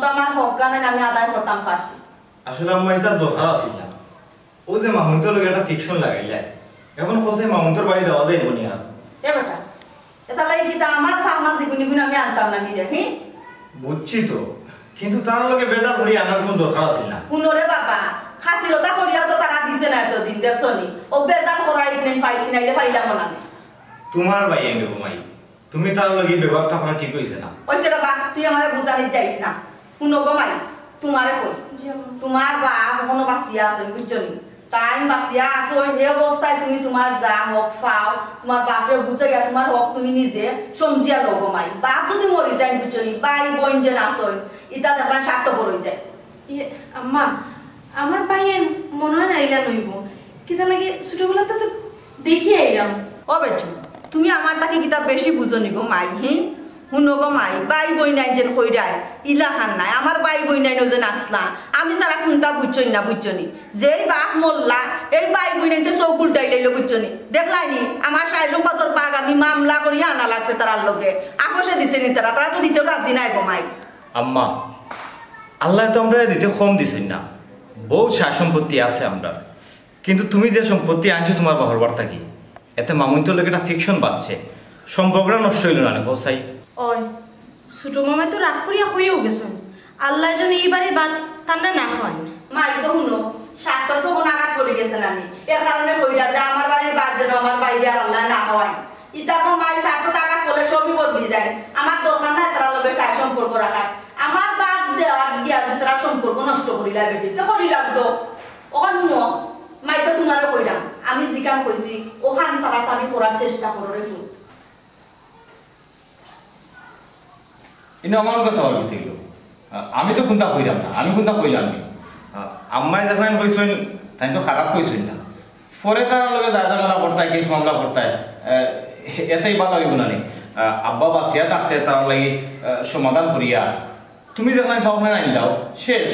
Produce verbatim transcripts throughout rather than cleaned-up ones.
তো আমার হক কানে আমি আদায় করতাম পারছি। আসলে আম্মা, ইতার দরকার আছিল না। ও যে মামুন্তর লগে একটা ফিকশন লাগাইলা, এখন কও চাই মামুন্তর বাড়ি যাওয়া যাইবো নি আর? এ বেটা, এটা লাগি কিতা আমার ফাওনা জিগুনি গুন আমি আনতাম না নি রে, হি? বুঝছি তো, কিন্তু তারার লগে বেজার করি আনার কোনো দরকার আছিল না। হুনো রে বাবা, খাতিরতা করিয়াও তো তারা দিছে না এতদিন, দেখছো নি? ও বেজার করা ইতনে পাইছি না, ইলে পাইলাম না। তোমার ভাই এমনি ঘুমাই, তুমি তার লগে ব্যবহারটা করা ঠিক হইছে না। ওই সেটা বা, তুই আমারে বুঝানি যাইস না। হুনো গো মাই, তোমারে কই, জি আম্মা। তোমার বাপ এখনো বাঁচিয়া আছইন, বুঝছো নি? তাইন বাঁচিয়া আছইন, এই অবস্থায় তুমি তোমার যা হক পাও, তোমার বাপরে বুঝাইয়া তোমার হক তুমি নিজে সমঝিয়া লও গো মাই। বাপ যদি মরি যায়, বুঝছো নি? ভাই বইন যেন আছইন, ইতা দেখবা স্বার্থপর হই যায়। ইয়ে, আম্মা, আমার ভাইয়ে মনে হয় না ইলা নইব। কিতা লাগে ছোটবেলা তো, তো দেখি আইলাম। ও বেটি, তুমি আমার তাকে কিতা বেশি বুঝো নি গো মাই, হি? হুনো গো মাই, ভাই বইনাইন যেন কইরায়, ইলা খান নাই। আমার ভাই বইনাইনও যেন আসলা, আমি ছাড়া কোনটা বুঝছইন না, বুঝছো নি? যেই বাপ মরলা, এই ভাই বইনাইনতে চোখ উল্টাই লইল, বুঝছো নি? দেখলাই নি, আমার সাই সম্পদর বাঘ আমি মামলা করিয়া আনা লাগছে তারার লগে। আকসে দিছে নি তারা, তারা তো দিতেও রাজি নাই গো মাই। আম্মা, আল্লাহ তো আমরা দিতে কম দিছইন না, বহুত সাই সম্পত্তি আছে আমরা, কিন্তু তুমি যে সম্পত্তি আনছো তোমার বাহর বাড়ি থাকি, এতে মামুন্তর লগে একটা ফিকশন বাজছে, সম্পর্কটা নষ্ট হইল না নে, কও চাই? ওই, ছোট মামায় তো রাগ করিয়া কইয়াও গেছইন, আল্লাহ যেন এই বাড়ির ভাত তানরে না খাওয়াইন। মাই তো হুনো, স্বার্থ তো হুন আঘাত করে গেছে না নি, এর কারণে কইলা যে আমার বাড়ির ভাত যেন আমার বাইরে আর আল্লাহ না খাওয়াইন। ইতা তো মাই স্বার্থ আঘাত করলে সবই বদলি যায়। আমার দরকার নাই তারার লগে সাই সম্পর্ক রাখার। আমার বাদ দেওয়ার গিয়া যে তারা সম্পর্ক নষ্ট করিলা বেটি, তো করিলাম তো। ওখান হুনো, মাই তো তোমারে কইলাম, আমি যেখান কইছি, ওখান তাড়াতাড়ি করার চেষ্টা করো রে ফুত। ইনো আমার কথা বলতে হইল। আ-, আমি তো কোনটা কইলাম না, আমি কোনটা কইলাম না। আ, আম্মায় যেখান কইছইন, তাই তো খারাপ কইছইন না। পরে তারার লগে যা ঝামেলা করতায়, কেস মামলা করতায়, আ, এতেই ভালো হইব না নি? আ, আব্বা বাঁচিয়া থাকতে তারার লাগি, আ, সমাধান করিয়া তুমি যেখান পাও না আইলাও, শেষ।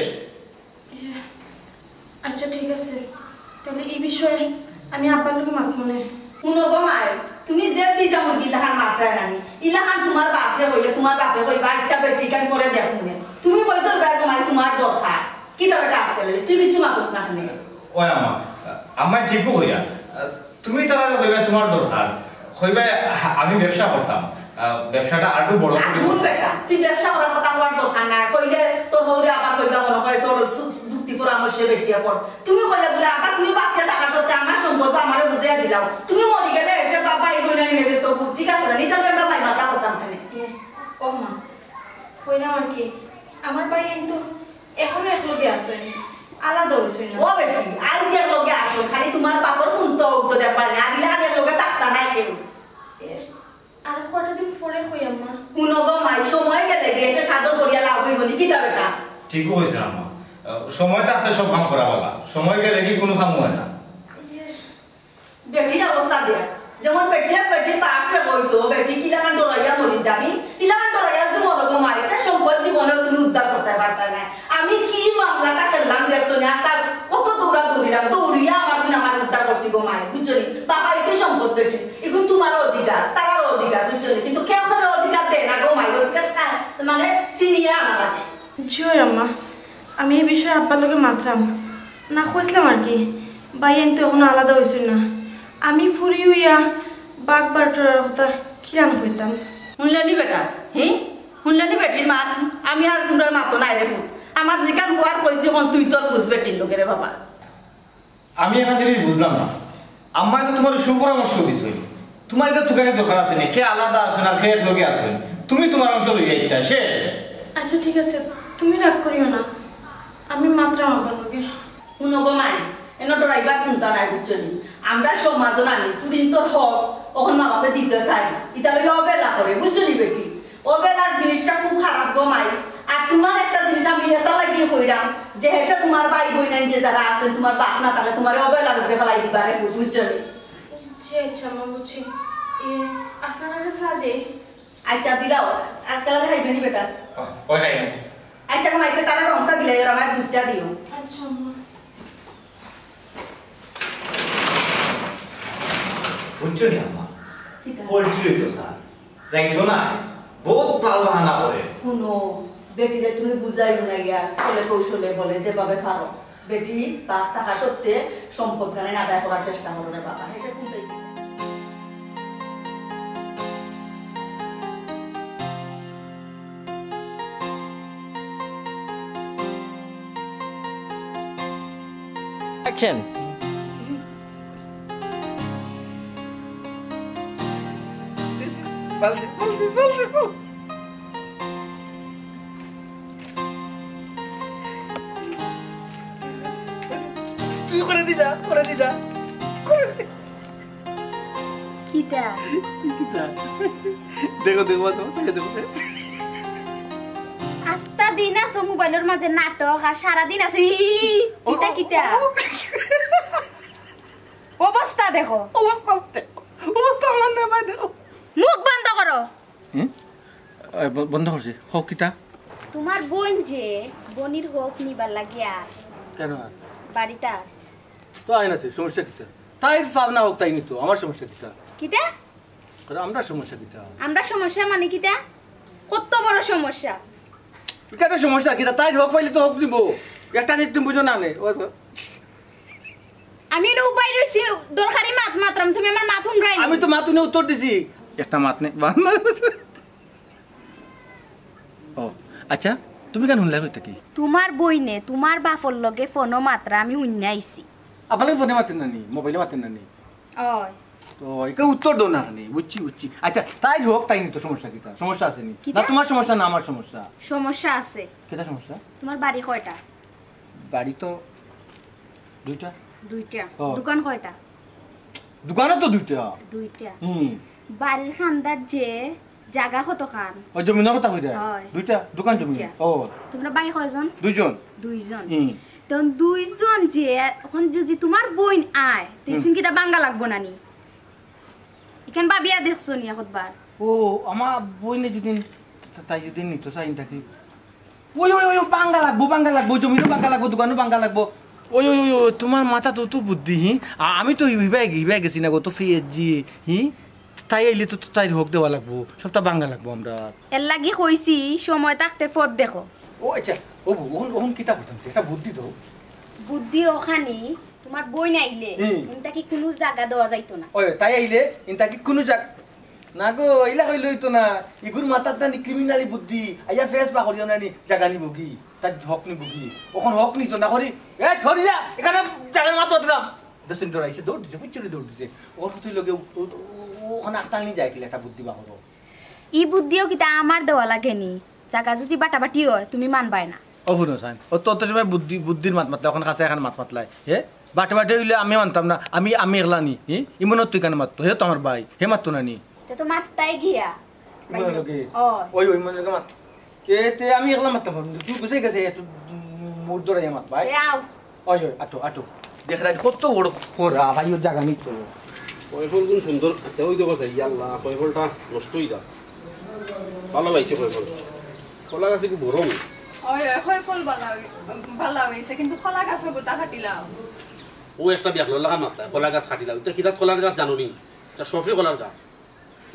আচ্ছা, ঠিক আছে, তাহলে এই বিষয়ে আমি আব্বার লগে মাতমু নে। হুনো গো মাই, তুমি যে পিজা মুরগি ইলাখান মাতরায় নানি, ইলাখান তোমার বাপরে কইলে তোমার বাপে কইবা, "আচ্ছা বেটি, কান পরে দেখমু নে।" তুমি কই তোর ভাই তোমার, তোমার দরকার, কি দরকার আটকে লইলে? তুই কিছু মাতস না কেনে? ওই আম্মা, আম্মা ঠিকও কইরা। তুমি তারারে কইবা তোমার দরকার, কইবা, "আমি ব্যবসা করতাম, আহ, ব্যবসাটা আরো বড় করি।" আগুন বেটা, তুই ব্যবসা করার কথা কওয়ার দরকার নাই। কইলে তোর বউরে আবার কইবা, মনে হয় তোর সু-, যুক্তি পরামর্শে বেটিয়া পড়। তুমি কইলে বলে, "আব্বা, তুমি বাঁচিয়া থাকা সত্ত্বে আমার সম্পদ আমারে বুঝাইয়া দিলাও। তুমি মরি গেলে এসে বাবা এই বইনা এনে দিত, ঠিক আছে না? নিতাম আমরা ভাই মাথা করতাম কেনে?" ও মা, কইলাম আর কি, আমার ভাই কিন্তু এখনো এক লগে আছইন, আলাদা হইছইন না। ও বেটি, আইজ এক লগে আছইন, খালি তোমার বাপর কুন্তা উদ্দ দেখবার না, আর ইলাখান এক লগে থাকতা নাই কেউ। এ, আর কয়টা দিন পরে কই আম্মা। হুনো গো মাই, সময় গেলে গিয়ে এসে সাদর করিয়া লাভ হইব নি, কিতা বেটা? ঠিকও কইছে আম্মা, আহ, সময় থাকতে সব কাম করা বালা, সময় গেলে কি কোনো কাম হয় না। ইয়ে। বেটির অবস্থা দেখ, যেমন বেটির, বেটির বাপরে কইতো, "বেটি কিলাখান ডরাইয়া মরি যাবি, কিলাখান ডরাইয়া যদি মরো গো মাই, তে সম্পদ জীবনেও তুমি উদ্ধার করতে পারতায় না।" আমি কি মামলাটা খেললাম দেখছো নি? আজকাল কত দৌড়া দৌড়িলাম, দৌড়িয়া আমার দিন আমার উদ্ধার করছি গো মাই, বুঝছো নি? বাবা, এটাই সম্পদ বেটি, এগুলো তোমারও অধিকার, তারারও অধিকার, বুঝছো নি? কিন্তু কেউ কারো অধিকার দেয় না গো মাই, অধিকার চা-, মানে চিনিয়ে আনা লাগে। জি অয় আম্মা, আমি এই বিষয়ে আব্বার লগে মাতরাম। না কইছিলাম আর কি, ভাইয়াইন তো এখনো আলাদা হইছইন না। আমি ফুরি হইয়া বাগ বাটরার কথা কিলান কইতাম। হুনলে নি বেটা, হি? হুনলে নি বেটির মাত? আমি আর তোমরার মাতো নাই রে ফুত। আমার যেখান কওয়ার কইছি, অখন তুই তোর বুঝ বেটির লগে রে বাবা। আমি একটা জিনিস বুঝলাম না, আম্মায় তো তোমার সুপরামর্শ দিছইন, তোমার এটা তুকানির দরকার আছে নি? কে আলাদা আছইন আর কে এক লগে আছইন, তুমি তোমার অংশ লইয়া ইতা শেষ। আচ্ছা, ঠিক আছে, তুমি রাগ করিও না, আমি মাতরাম আব্বার লগে। হুনো গো মাই, এনো ডরাইবার কুন্তা নাই, বুঝছো নি? আমরা সমাজও নানি, ফুরিন্তর হক অখন মা বাপে দিতে চায় না, ইতা লইয়া অবহেলা করে, বুঝছো নি বেটি? অবহেলার জিনিসটা খুব খারাপ গো মাই। আর তোমার একটা জিনিস আমি এটা লাগিয়ে কইরাম যে হেসে তোমার ভাই বইনাইন যে যারা আছইন, তোমার বাপ না থাকলে তোমারে অবহেলার উপরে ফেলাই দিবা রে ফুত, বুঝছো নি? জি আচ্ছা আম্মা, বুঝছি। এ, আপনার আগে চা দেই। আচ্ছা দিলাও, আর কেলা খাইবে নি বেটা? ওই খাই না। আচ্ছা গো মাই, তে তারা রং চা দিলাই, আর আমার দুধ চা দিও। আচ্ছা আম্মা। বুঝছো নি আম্মা? কিতা? পোল্ট্রি হইতো স্যার। যাইতো না, বহুত তাল বাহানা করে। হুনো, বেটিরে তুমি বুঝাইও না ইয়া, ছেলে কৌশলে বলে যেভাবে পারো। বেটি বাপ থাকা সত্ত্বে সম্পদ গানে আদায় করার চেষ্টা করো রে বাবা। হেষে কোনটাই Action. তুই করে দি যা, করে দি যা। কিতা? কিতা? দেখো, দেখো, বাসা, বাসা, দেখো, দেখো। আস্তা দিন আছো মোবাইলর মাঝে নাটক, আর সারা দিন আছো ই, ই, ই, ইতা কিতা? অবস্থা দেখো। অবস্থা দেখো। অবস্থা আমার না ভাই দেখো। মুখ বন্ধ করো। হুম? এ, ব- বন্ধ করছি। কও কিতা? তোমার বোন যে বইনর হক নিবার লাগিয়া কেন আর? বাড়িত আর। তো আয় না তুই, সমস্যা কিতা? তাইর পাওনা হক তাই নিতো, আমার সমস্যা কিতা? কিতা? আরে আমরার সমস্যা কিতা? আমরার সমস্যা মানে কিতা? কত বড় সমস্যা। ইখানো সমস্যা কিতা? তাইর হক পাইলে তো হক নিবো। একটা জিনিস তুমি বুঝো না নে। ও আচ্ছা। আমি এনে উবাই রইছি, দরকারি মাত মাতরাম, তুমি আমার মাত হুনরায় নি। আমি তো মাত হুনে উত্তর দিছি। একটা মাত নেই। ও আচ্ছা, তুমি কেন হুনলা কইতা কি? তোমার বইনে তোমার বাপর লগে ফোনো মাতরা আমি হুনিয়া আইছি। আপনার ফোনে মাতেন না নি, মোবাইলে মাতেন না নি। অয়। তো ইখান উত্তর দেও না নি, বুঝছি, বুঝছি। আচ্ছা, তাইর হক তাই নিতো, সমস্যা কিতা? সমস্যা আছে নি? কিতা? না, তোমার সমস্যা না আমার সমস্যা। সমস্যা আছে। কিতা সমস্যা? তোমার বাড়ি কয়টা? বাড়ি তো দুইটা। দুইটা। ও। দোকান কয়টা? দোকানও তো দুইটা। দুইটা। হুম। বাড়ির কান্দাত যে জাগা কতখান? ওই জমিনর কথা কইরা? হয়। দুইটা, দোকান জমিন। দুইটা। ও, তোমরা ভাই কয়জন? দুইজন। দুইজন। হুম। তখন দুইজন যে, এখন যদি তোমার বইন আয়, তে হুম। ইখান কিতা ভাঙ্গা লাগবো না নি? ইখান ভাবিয়া দেখছো নি একবার? ও, আমার বইনে যদি তা-, তাই যদি নিতো চাই ইনতাকি। ওই, ওই, ওই, ওই, ভাঙ্গা লাগবো, ভাঙ্গা লাগবো, জমিনও ভাঙ্গা লাগবো, দোকানও ভাঙ্গা লাগবো। ওই, ওই, ওই, ওই, তোমার মাথাত অত বুদ্ধি, হি? আ-, আমি তো ইবায়, ইবায় গেছি না গো, তো ফেজি, হি? তাই আইলে তো, তো তাইর হক দেওয়া লাগবো, সবটা ভাঙ্গা লাগবো আমরার। এর লাগি কইছি, সময় থাকতে পথ দেখো। ও আচ্ছা, ও বউ, ওখান, ওখান কিতা করতাম? একটা বুদ্ধি দাও। বুদ্ধি অখানি, তোমার বইন আইলে, হুম। ইনতাকি কুনু জাগা দেওয়া যাইতো না। ওই, তাই আইলে, ইনতাকি কুনু জাগ-, না গো, ইলা কইলে অইতো না। ইগুর মাথাত নানি criminally বুদ্ধি, আইয়া ফেস বা করিও নানি, জাগা নিবো কি? তার হক নিবো কি? অখন হক নিতো না করি, এ, ধরি যা, ইখানো জাগার মাত মাতরাম। দশ মিনিট আইছে, দৌড় দিছে, পুচুরি দৌড় দিছে। ওর তুই লগে, ও, ও, ও, ওখানে আটটাল নিয়ে যায় কিলা, একটা বুদ্ধি বা করো। ই বুদ্ধিও কিতা আমার দেওয়া লাগে নি? জাগা যদি বাটাবাটি অয়, তুমি মানবায় না। ও হুনো সাইন, ও তো অত সময় বুদ্ধি, বুদ্ধির মাত মাতলা, অখন কাছে এখানে মাত মাতলাই। হে? বাটে বাটে অইলে আমি মানতাম না, আমি, আমি একলা নি। হি? ইমন তুই কেন মাততো? হে তো আমার ভাই, হে মাততো না নি। তে তো মাততাই গিয়া। ইমন লোকে। অয়। ওই, ওই মনে লোকে মাত। এ, তে আমি একলা মাততাম পারবো না। তুই বুঝে গেছে, এত মুড ধরে মাত ভাই। তে আও। ওই, ওই, আটো, আটো। দেখ রাইট, কত বড় খরা, ভাই, ওর জাগা নিত। কয়ফল কোন সুন্দর, আচ্ছা, ওই দেখো, ইয়া আল্লাহ, কয়ফলটা নষ্ট হয়ে যা। ভালো পাইছে কয়ফল। কলা গাছে কি বড়? ওই, ওই, কয়ফল বালা অই-, বালা অইছে, কিন্তু কলা গাছে গোটা কাটিলাও। ও একটা বিয়াকলর লাগা মাতলা, কলা গাছ কাটিলাও। ইতা কিতা কলার গাছ জানো নি? ইতা সফি কলার গাছ।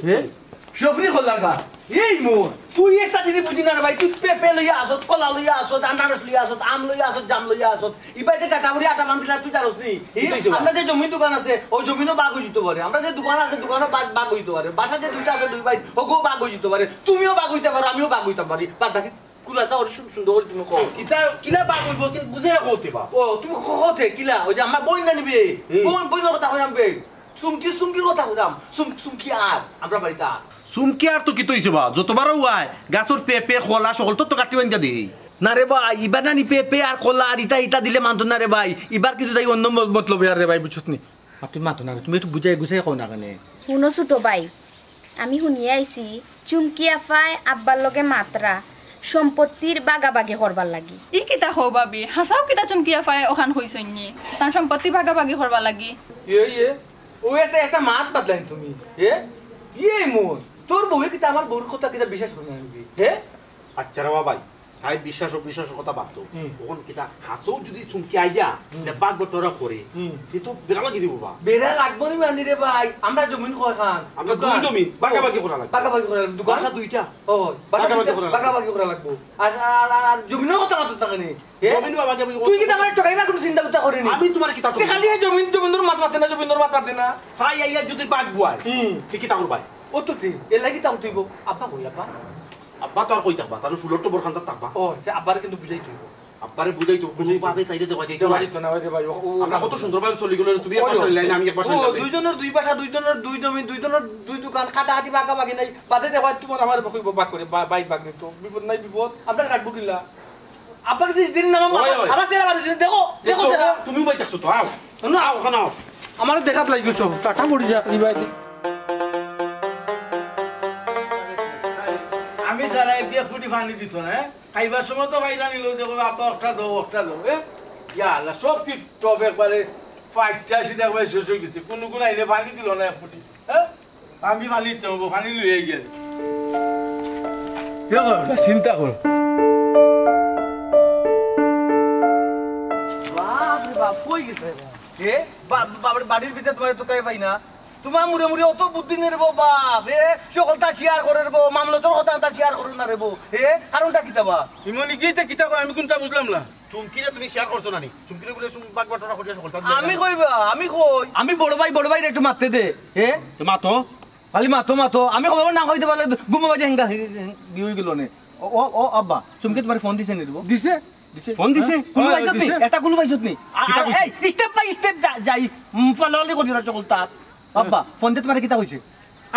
হে? সফি কলার গাছ। এই মোর, তুই একটা জিনিস বুঝি না রে ভাই, তুই পেঁপে লইয়া আসত, কলা লইয়া আসত, আনারস লইয়া আসত, আম লইয়া আসত, জাম লইয়া আসত। ইবাইতে কাটাবুড়ি আটা বান্ধিলা তুই জানোস নি? ই, কিতা অইছে বা? আমরা যে জমির দোকান আছে, ওই জমিনও বাগ অইযিতো পারে। আমরা যে দোকান আছে, দোকানও বাগ, বাগ অইযিতো পারে। বাসা যে দুইটা আছে, দুই ভাই, হগও বাগ অইযিতো পারে। তুমিও বাগ অইতে পারো, আমিও বাগ অইতাম পারি। বাদ বাকি খুলাসা করি সুন-, সুন্দর করি তুমি কও। কিতা, কিলা বাগ অইবো, কিন্তু বুঝে কওতে বা। ও, তুমি ক-, কওতে কিলা? ওই যে আমার বইন না নিবে। হুম। বইন, বইনর কথা কইরাম বে। চুমকি, চুমকির কথা কইরাম। চুম-, চুমকি আর, আমরা বাড়িত আর। চুমকি আর তো কিতা অইছে বা? যতবারও আয়, গাছর পেঁপে, কলা, সকল তো, তো কাটি বান্ধা দেই। না রে ভাই, ইবার নানি পেঁপে আর কলা আর ইতা, ইতা দিলে মানতো না রে ভাই। ইবার কিন্তু তাই অন্য ম-, মতলব আর রে ভাই, বুঝছত নি? আর তুমি মাতো না, তুমি একটু বুঝাই গুছাই কও না কেনে? হুনো ছোট ভাই, আমি হুনিয়া আইছি, চুমকি আফায় আব্বার লগে মাতরা, সম্পত্তির বাগাবাগি করবার লাগি। ই কিতা কও ভাবি? হাছাউ কিতা চুমকি আফায় অখান কইছইন নি? তান সম্পত্তি বাগাবাগি করবার লাগি? ইয়ে, ইয়ে, ও একটা, একটা মাত বাদলাইন তুমি, এ? ইয়ে মোর, তোর বউয়ে কিতা আমার বউর কথা কিতা বিশ্বাস করে না নি, এ? আচ্ছা রে বাবাই, তাই বিশ্বাস অবিশ্বাসর কথা বাদ দেও। হুম। অখন কিতা হাছাউ যুদি চুমকি আইয়া, হুম। যে বাগবটরা করে, হুম। তে তো বেড়া লাগি দিবো বা। বেড়া লাগবো নি মানি রে ভাই, আমরা জমিন কয়খান? আমরা দুই জমিন, বাগাবাগি করা লাগবো। বাগাবাগি করা লাগবো। দোকান? বাসা দুইটা। ও, বাসা বাগাবাগি দুইটা, করা লাগবো। বাগাবাগি করা লাগবো। আর, আর, আর, আর জমিনর কথা মাতছ না কেনে? এ? জমিন বাবা, জমিন তুই কিতা আমারে ঠগাইবার কুনু চিন্তা ভাবনা করছনি? আমি তুমারে কিতা ঠগাইমু? খালি হে জমিন, জমিনর মাত মাতে না, জমিনর মাত মাতে না। তাই আইয়া যুদি বাগবয়, হুম। তে কিতা করবায়? ও তো ঠিক, এর লাগি তাও তুইবো। আব্বা কই আব্বা? আব্বা তো আর কই থাকবা, তার ফুলর টবর খান্দাত থাকবা। ও, আব্বারে কিন্তু বুঝাইতে অইবো। আব্বারে বুঝাইতে অইবো, কুনুভাবে তাইরে দেওয়া যাইতো না। দেওয়া যাইতো না, ওই রে ভাই, ও, ও, আমরা কত সুন্দরভাবে চলি গেল, তুমি এক পাশে লাইন, আমি এক পাশে লাইন। দুইজনর দুই বাসা, দুইজনর দুই জমি, দুইজনর দুই দোকান, কাটাকাটি বাগাবাগি নাই, বাদে দেখো তুমার আমার কইবো বাগ করে, বা-, ভাই বাগ নিতো, বিপদ নাই বিপদ, আমরা কাটবো কিলা? আব্বার কাছে দিন না, মামা, ওই, ওই। আমার ছেলে বাড়ি দিন, দেখো, দেখো দেখো, ছেলে। তুমি ভাই দেখছো তো, আও। না, আও, ওখানে আও। আমার দেখাত লাগিছো, টাটা পড়ি যা, রিবাই দি। আমি সারা এক দিয়া ফুটি পানি দিত না, হ্যাঁ? খাইবার সময় তো পাইলা নিল, দেখো, আব্বা একটা দাও, একটা দাও, হ্যাঁ? ইয়া আল্লাহ, সব ঠিক টপ একবারে ফাইটটা সিধা একবারে শেষ হয়ে গেছে, কোনো কোনো আইলে পানি দিল না এক ফুটি, হ্যাঁ? আমি পানি দিতে হবো, পানি লইয়া গিয়া। দেখো, একটা চিন্তা করো। বাপ রে বাপ, কই গেছে এরা? এ? বা-, বাবার বাড়ির ভিতরে তুমারে তো তাই পাই না। তুমার মুড়ে মুড়ে অত বুদ্ধি নেই রে বো বাপ। এ? সকলতা শেয়ার করে রে বো, মামলতর কথা তা শেয়ার করে না রে বো। এ? কারণটা কিতা বা? ইমনি গিয়ে কিতা কয়, আমি কোনটা বুঝলাম না। চুমকিরে তুমি শেয়ার করছো না নি? চুমকিরে বলে শুন, বাগবাটরা করিয়া সকলতা। আমি কই বা, আমি কই? আমি বড় ভাই, বড় ভাইরে একটু মাততে দে। এ? তো মাতো। খালি মাতো, মাতো। আমি খবর না কইতে পারলে ঘুমো বাজে হেঙ্গা, হে-, হে-, হে-, ইয়ে হয়ে গেল নে। ও, ও, ও, আব্বা, চুমকি তুমারে ফোন দিছে নি রে বো? দিছে? দিছে? ফোন দিছে? হ্যাঁ? কুলু হ্যাঁ, পাইছত নি? দিছে। এটা কুলু পাইছত নি? আ-, কিতা আ-, কইছে? এই, step by step যা-, যাই। উম, ফালাফালি করি ওরা সকলতা। আব্বা, ফোন দে তুমারে কিতা কইছে?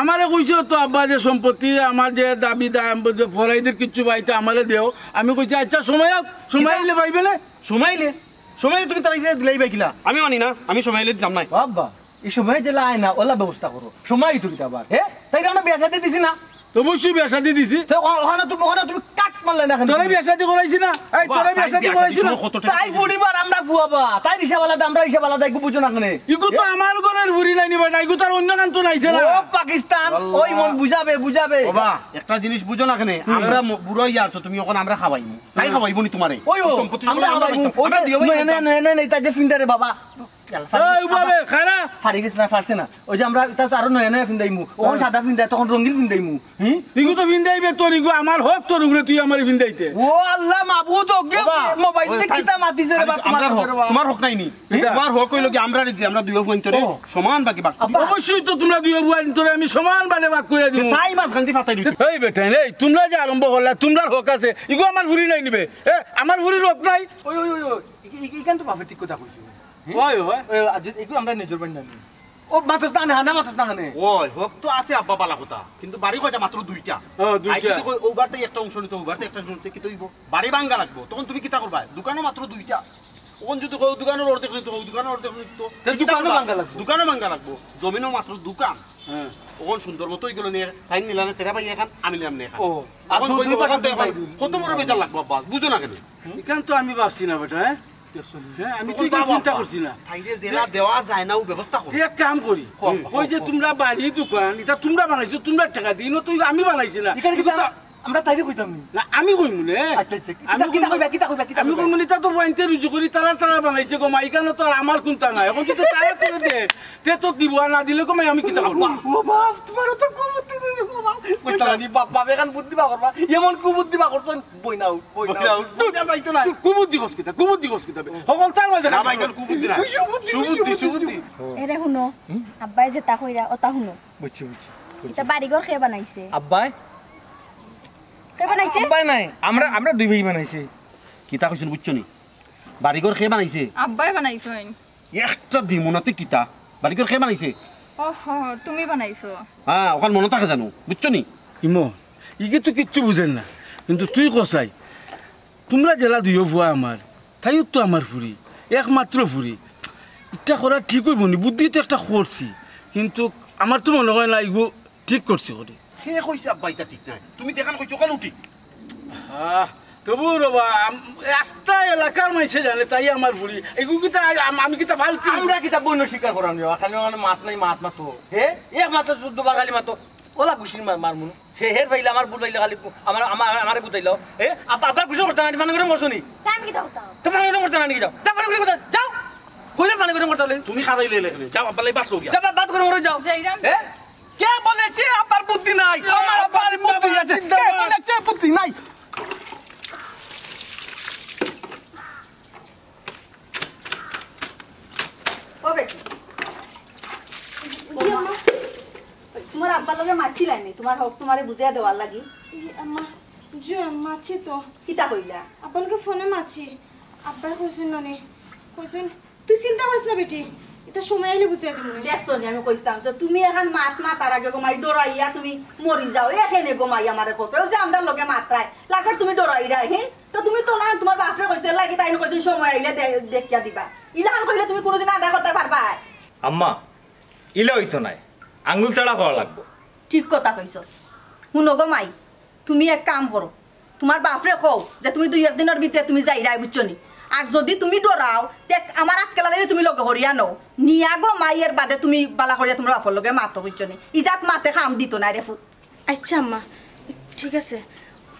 আমারে কইছে তো আব্বা যে সম্পত্তি, আমার যে দাবি দাম, যে ফরাইদের কিচ্ছু পাইতে আমারে দেও। আমি কইছি, "আচ্ছা, সময় হোক, সময় কিতা? আইলে পাইবে না।" সময় আইলে? সময় আইলে তুমি তারা দিলাই বা কিলা? আমি মানি না, আমি সময় আইলে দিতাম নাই। আব্বা, এই সময় যে লাই না, ওলা ব্যবস্থা করো। সময় তো কিতা আবার, হে? তাই আমরা বিয়া শাদী দিছি না? তো অবশ্যই বিয়া শাদী দিছি। তো ও-, ওখানে তুমি, ওখানে তুমি কাট মারলে না কেনে? তোরে বিয়া শাদী করাইছি না? এই, বাবা, তোরে বিয়া তাই শাদী বিয়া শাদী করাইছি না? সময় কতটা তাই পরিবার আমরা ফুয়াবা, তাই হিসাব আলাদা, আমরা হিসাব আলাদা, এগু বুঝো না কেনে? ইগু তো আমার ঘরের ফুরি নাইনি বেটা, ইগু তার অন্য কান তো নাইছে না। ও পাকিস্তান, আল্লাহ। ওই মন বুঝাবে, বুঝাবে। বাবা, একটা জিনিস বুঝো না কেনে? হুম। আমরা ম-, বুড়া হইয়া আসছো, তুমি ওখানে আমরা খাওয়াইমু। তাই খাওয়াইবো নি তুমারে? ওই ও, সম্পত্তি আমরা সব আমরা খাওয়াইমু। পাইতাম। ওই আমরা যে দিও নয়া, পাইতাম। নয়া, নয়া, নয়া, নয়া, ইতা যে ফিন্ডারে বাবা। এই, উবাবে, খারা। ফাড়ি গেছে না, ফাড়ছে না। ওই যে আমরা, ইতা তো আরো নয়া, নয়া ফিন্ডাইমু। ওখান হ্যাঁ। সাদা ফিন্ডাই, তখন রঙিন ফিন্ডাইমু। হুম? ইগু তো ফিন্ডাইবে তোর, ইগু আমার হক তোর উপরে, তুই আমারে ফিন্ডাইতে। ও আল্লাহ মাবুদ, ওকে বাবা, মোবাইল ওই দিয়ে থাক, কিতা মাতিছে রে বাপ, আমরা তোমার হক, ঘরে বাবা। তোমার হক নাই নি? কিতা? তোমার হক হইলো কি আমরা রে, আমরা দুইও ফুয়াইন্তরে ও। সমান ভাগে ভাগ করি। আব্বা। অবশ্যই তো তোমরা দুইও ফুয়াইন্তরে আমি সমান ভাগে ভাগ করে দিব। তাই মাঝখান দিয়া ফাতাই দিতে। এই বেটা, এই তোমরা যে আরম্ভ করলা, তোমরার হক আছে, ইগু আমার ফুরি নাইনি বে। এ, আমার ফুরির হক নাই। ওই, ওই, ওই, ওই, ই-, ই-, ইখান তো বাপে ঠিক কথা কইছে। ওই, ওই। ওই, আজ ইগু আমরা নিজর বাড়ি না নি। ও মাতস না, না, না মাতস না, না। ওই, হক তো আছে আব্বা, বালা কথা। কিন্তু বাড়ি কয়টা? মাত্র দুইটা। ও, দুইটা। আই যদি কই, ও বাড়িতে একটা অংশ নিতে, ও বাড়িতে একটা অংশ নিতে, কিতা অইবো? বাড়ি ভাঙ্গা লাগবো। তখন তুমি কিতা করবা? দোকানও মাত্র দুইটা। অখন যদি কও, দোকানর অর্ধেক নিতে, ও দোকানর অর্ধেক নিতে। তে কিতা দোকানও করবা? ভাঙ্গা লাগবো। দোকানও ভাঙ্গা লাগবো। জমিনও মাত্র দোকান। হ্যাঁ। অখন সুন্দর মতো অইগেলো নে, তাই নিলাম নে তেরা ভাই এখান, আমি নিলাম নে এখান। ও, আর অখন দুই কই পাশে কথা দুই ভাই। কত বড় বেজার লাগবো আব্বা, বুঝো না কেনে? ইখান তো আমি ভাবছি না বেটা, হ্যাঁ? হ্যাঁ, আমি তো তখন ইখান বাবা চিন্তা আব্বা। করছি না। তাইরে যেলা দেওয়া যায় না, ও ব্যবস্থা করো। তে এক কাম করি। কও, কও, ওই যে কও। তোমরা বাড়ি দোকান, ইটা তোমরা বানাইছো, তোমরা টাকা দিনো তো আমি বানাইছি না। ইখান কিন্তু ইটা তো আমরা তাইরে কইতাম নি। না, আমি কইমু নে। আচ্ছা, আচ্ছা। আমি কিতা, কিতা কইমু। কইবা, কিতা কইবা, কিতা আমি কইবা? কইমু নে, ইটা তো ফুয়াইন্তে রুজি করি, তারা, তারা বানাইছে গো মা, ইখানো তো আর আমার কুন্তা নাই। অখন যদি তারা করে দে, তে তো দিব, আর না দিলে গো মা, আমি কিতা করবো? ও বাপ, তোমার তো কুবুদ্ধি দিবি, বাবা। কইতাম নি, বাপ, বাপ, এখান বুদ্ধি বার করবা, এমন কুবুদ্ধি বার করছো, বই নাও, বই নাও। বই নাও। বই নাও, পাইতো না। কুবুদ্ধি কস কিতা, কুবুদ্ধি কস কিতা বে? হকল তার মাঝে না, খালি ভাই, কুবুদ্ধি না। সুবুদ্ধি, সুবুদ্ধি। এরে হুনো, আব্বায় যেতা কইরা, ওতা হুনো। বুঝছি, বুঝছি, বুঝছি। ইটা বাড়িঘর কে বানাইছে? আব্বায়? কে বানাইছে? আব্বায় নাই, আমরা, আমরা দুই ভাই বানাইছি। কিতা কইছইন বুঝছো নি? বাড়িঘর কে বানাইছে? আব্বায় বানাইছইন। একটা দিমু না তে কিতা? বাড়িঘর কে বানাইছে? ওহো, তুমি বানাইছো। হ্যাঁ, অখান মনো থাকে জানো, বুঝছো নি? ইমো, ইগে তো কিচ্ছু বুঝের না, কিন্তু তুই কছাই, তোমরা যেলা দুইও ফুয়া আমার, তাইও তো আমার ফুরি, একমাত্র ফুরি। ইটা করা ঠিক অইবো নি, বুদ্ধি তো একটা করছি, কিন্তু আমার তো মনো অয় না ইগু ঠিক করছি করি। কে কইছে আব্বা ইটা ঠিক নায়? তুমি যেখান কইছো অখানউ ঠিক। আহ, তবু রে বা, আম-, আস্তা এলাকার মাইনষে জানে, তাই আমার ফুরি। এগু কিতা, আম-, আমি কিতা ফালতু? আমরা কিতা বইন স্বীকার করাম নি? খালি অখানো মাত নাই, মাত মাতো। হে? এক মাতো চৌদ্দ বার খালি মাতো। ওলা গুছির মার, মার মুনু। হে, হের ফাইলা আমার বুল ফাইলা খালি আমার, আমার, আমারে গুতাইলাও। এ, আপ-, আব্বার গোসল করতা নানি, পানি গরম করছো নি? তা আমি কিতা করতাম? তো পানি গরম করতা নানি, যাও। তা পানি গরম করতা, যাও। কইলে পানি গরম করতা বলে। তুমি খারাই লইলে কেনে? যাও, আব্বার লাগি ভাত লও গিয়া। যাও, ভাত গরম করো, যাও। যাইরাম। এ? কে বলেছে আব্বার বুদ্ধি নাই? আমার আব্বার বুদ্ধি আছে। কে বলেছে বুদ্ধি নাই? ও বেটি, জি আম্মা। তোমার আব্বার লগে মাতছিলায় নি, তোমার হক তোমারে বুঝাইয়া দেওয়ার লাগি? ই আম্মা, জি আম্মা, মাতছি তো। কিতা কইলা? আব্বার লগে ফোনে মাতছি। আব্বায় কইছইন নানি, কইছইন, "তুই চিন্তা করিস না বেটি, ইতা সময় আইলে বুঝাই দিমু নে।" দেখছো নি, আমি কইছিলাম যে তুমি এখান মাত মাতার আগে গো মাই ডরাইয়া তুমি মরি যাও। এখানে গো মাই আমারে কইছে, ওই যে আমরার লগে মাতরায়, লাগের তুমি ডরাইরায়, হি? তো তুমি তো লান তোমার বাপরে কইছো, এর লাগি তাইন কইছইন সময় আইলে দে-, দেখিয়া দিবা। ইলাখান কইলে তুমি কোনোদিন আদায় করতায় পারবায়? আম্মা, ইলা অইতো নায়, আঙ্গুল তাড়া করা লাগবো। ঠিক কথা কইছস। হুনো গো মাই, তুমি এক কাম করো, তোমার বাপরে কও যে তুমি দুই এক দিনর ভিতরে তুমি যাইরায়, বুঝছো নি? আর যদি তুমি ডরাও, তে আমার আক্কেল আলীরে তুমি লগে করিয়া নেও। নিয়া গো মাই, এর বাদে তুমি বালা করিয়া তোমার বাপর লগে মাতো, বুঝছো নি? ইজাত মাতে কাম দিতো নায় রে ফুত। আচ্ছা আম্মা, ঠিক আছে।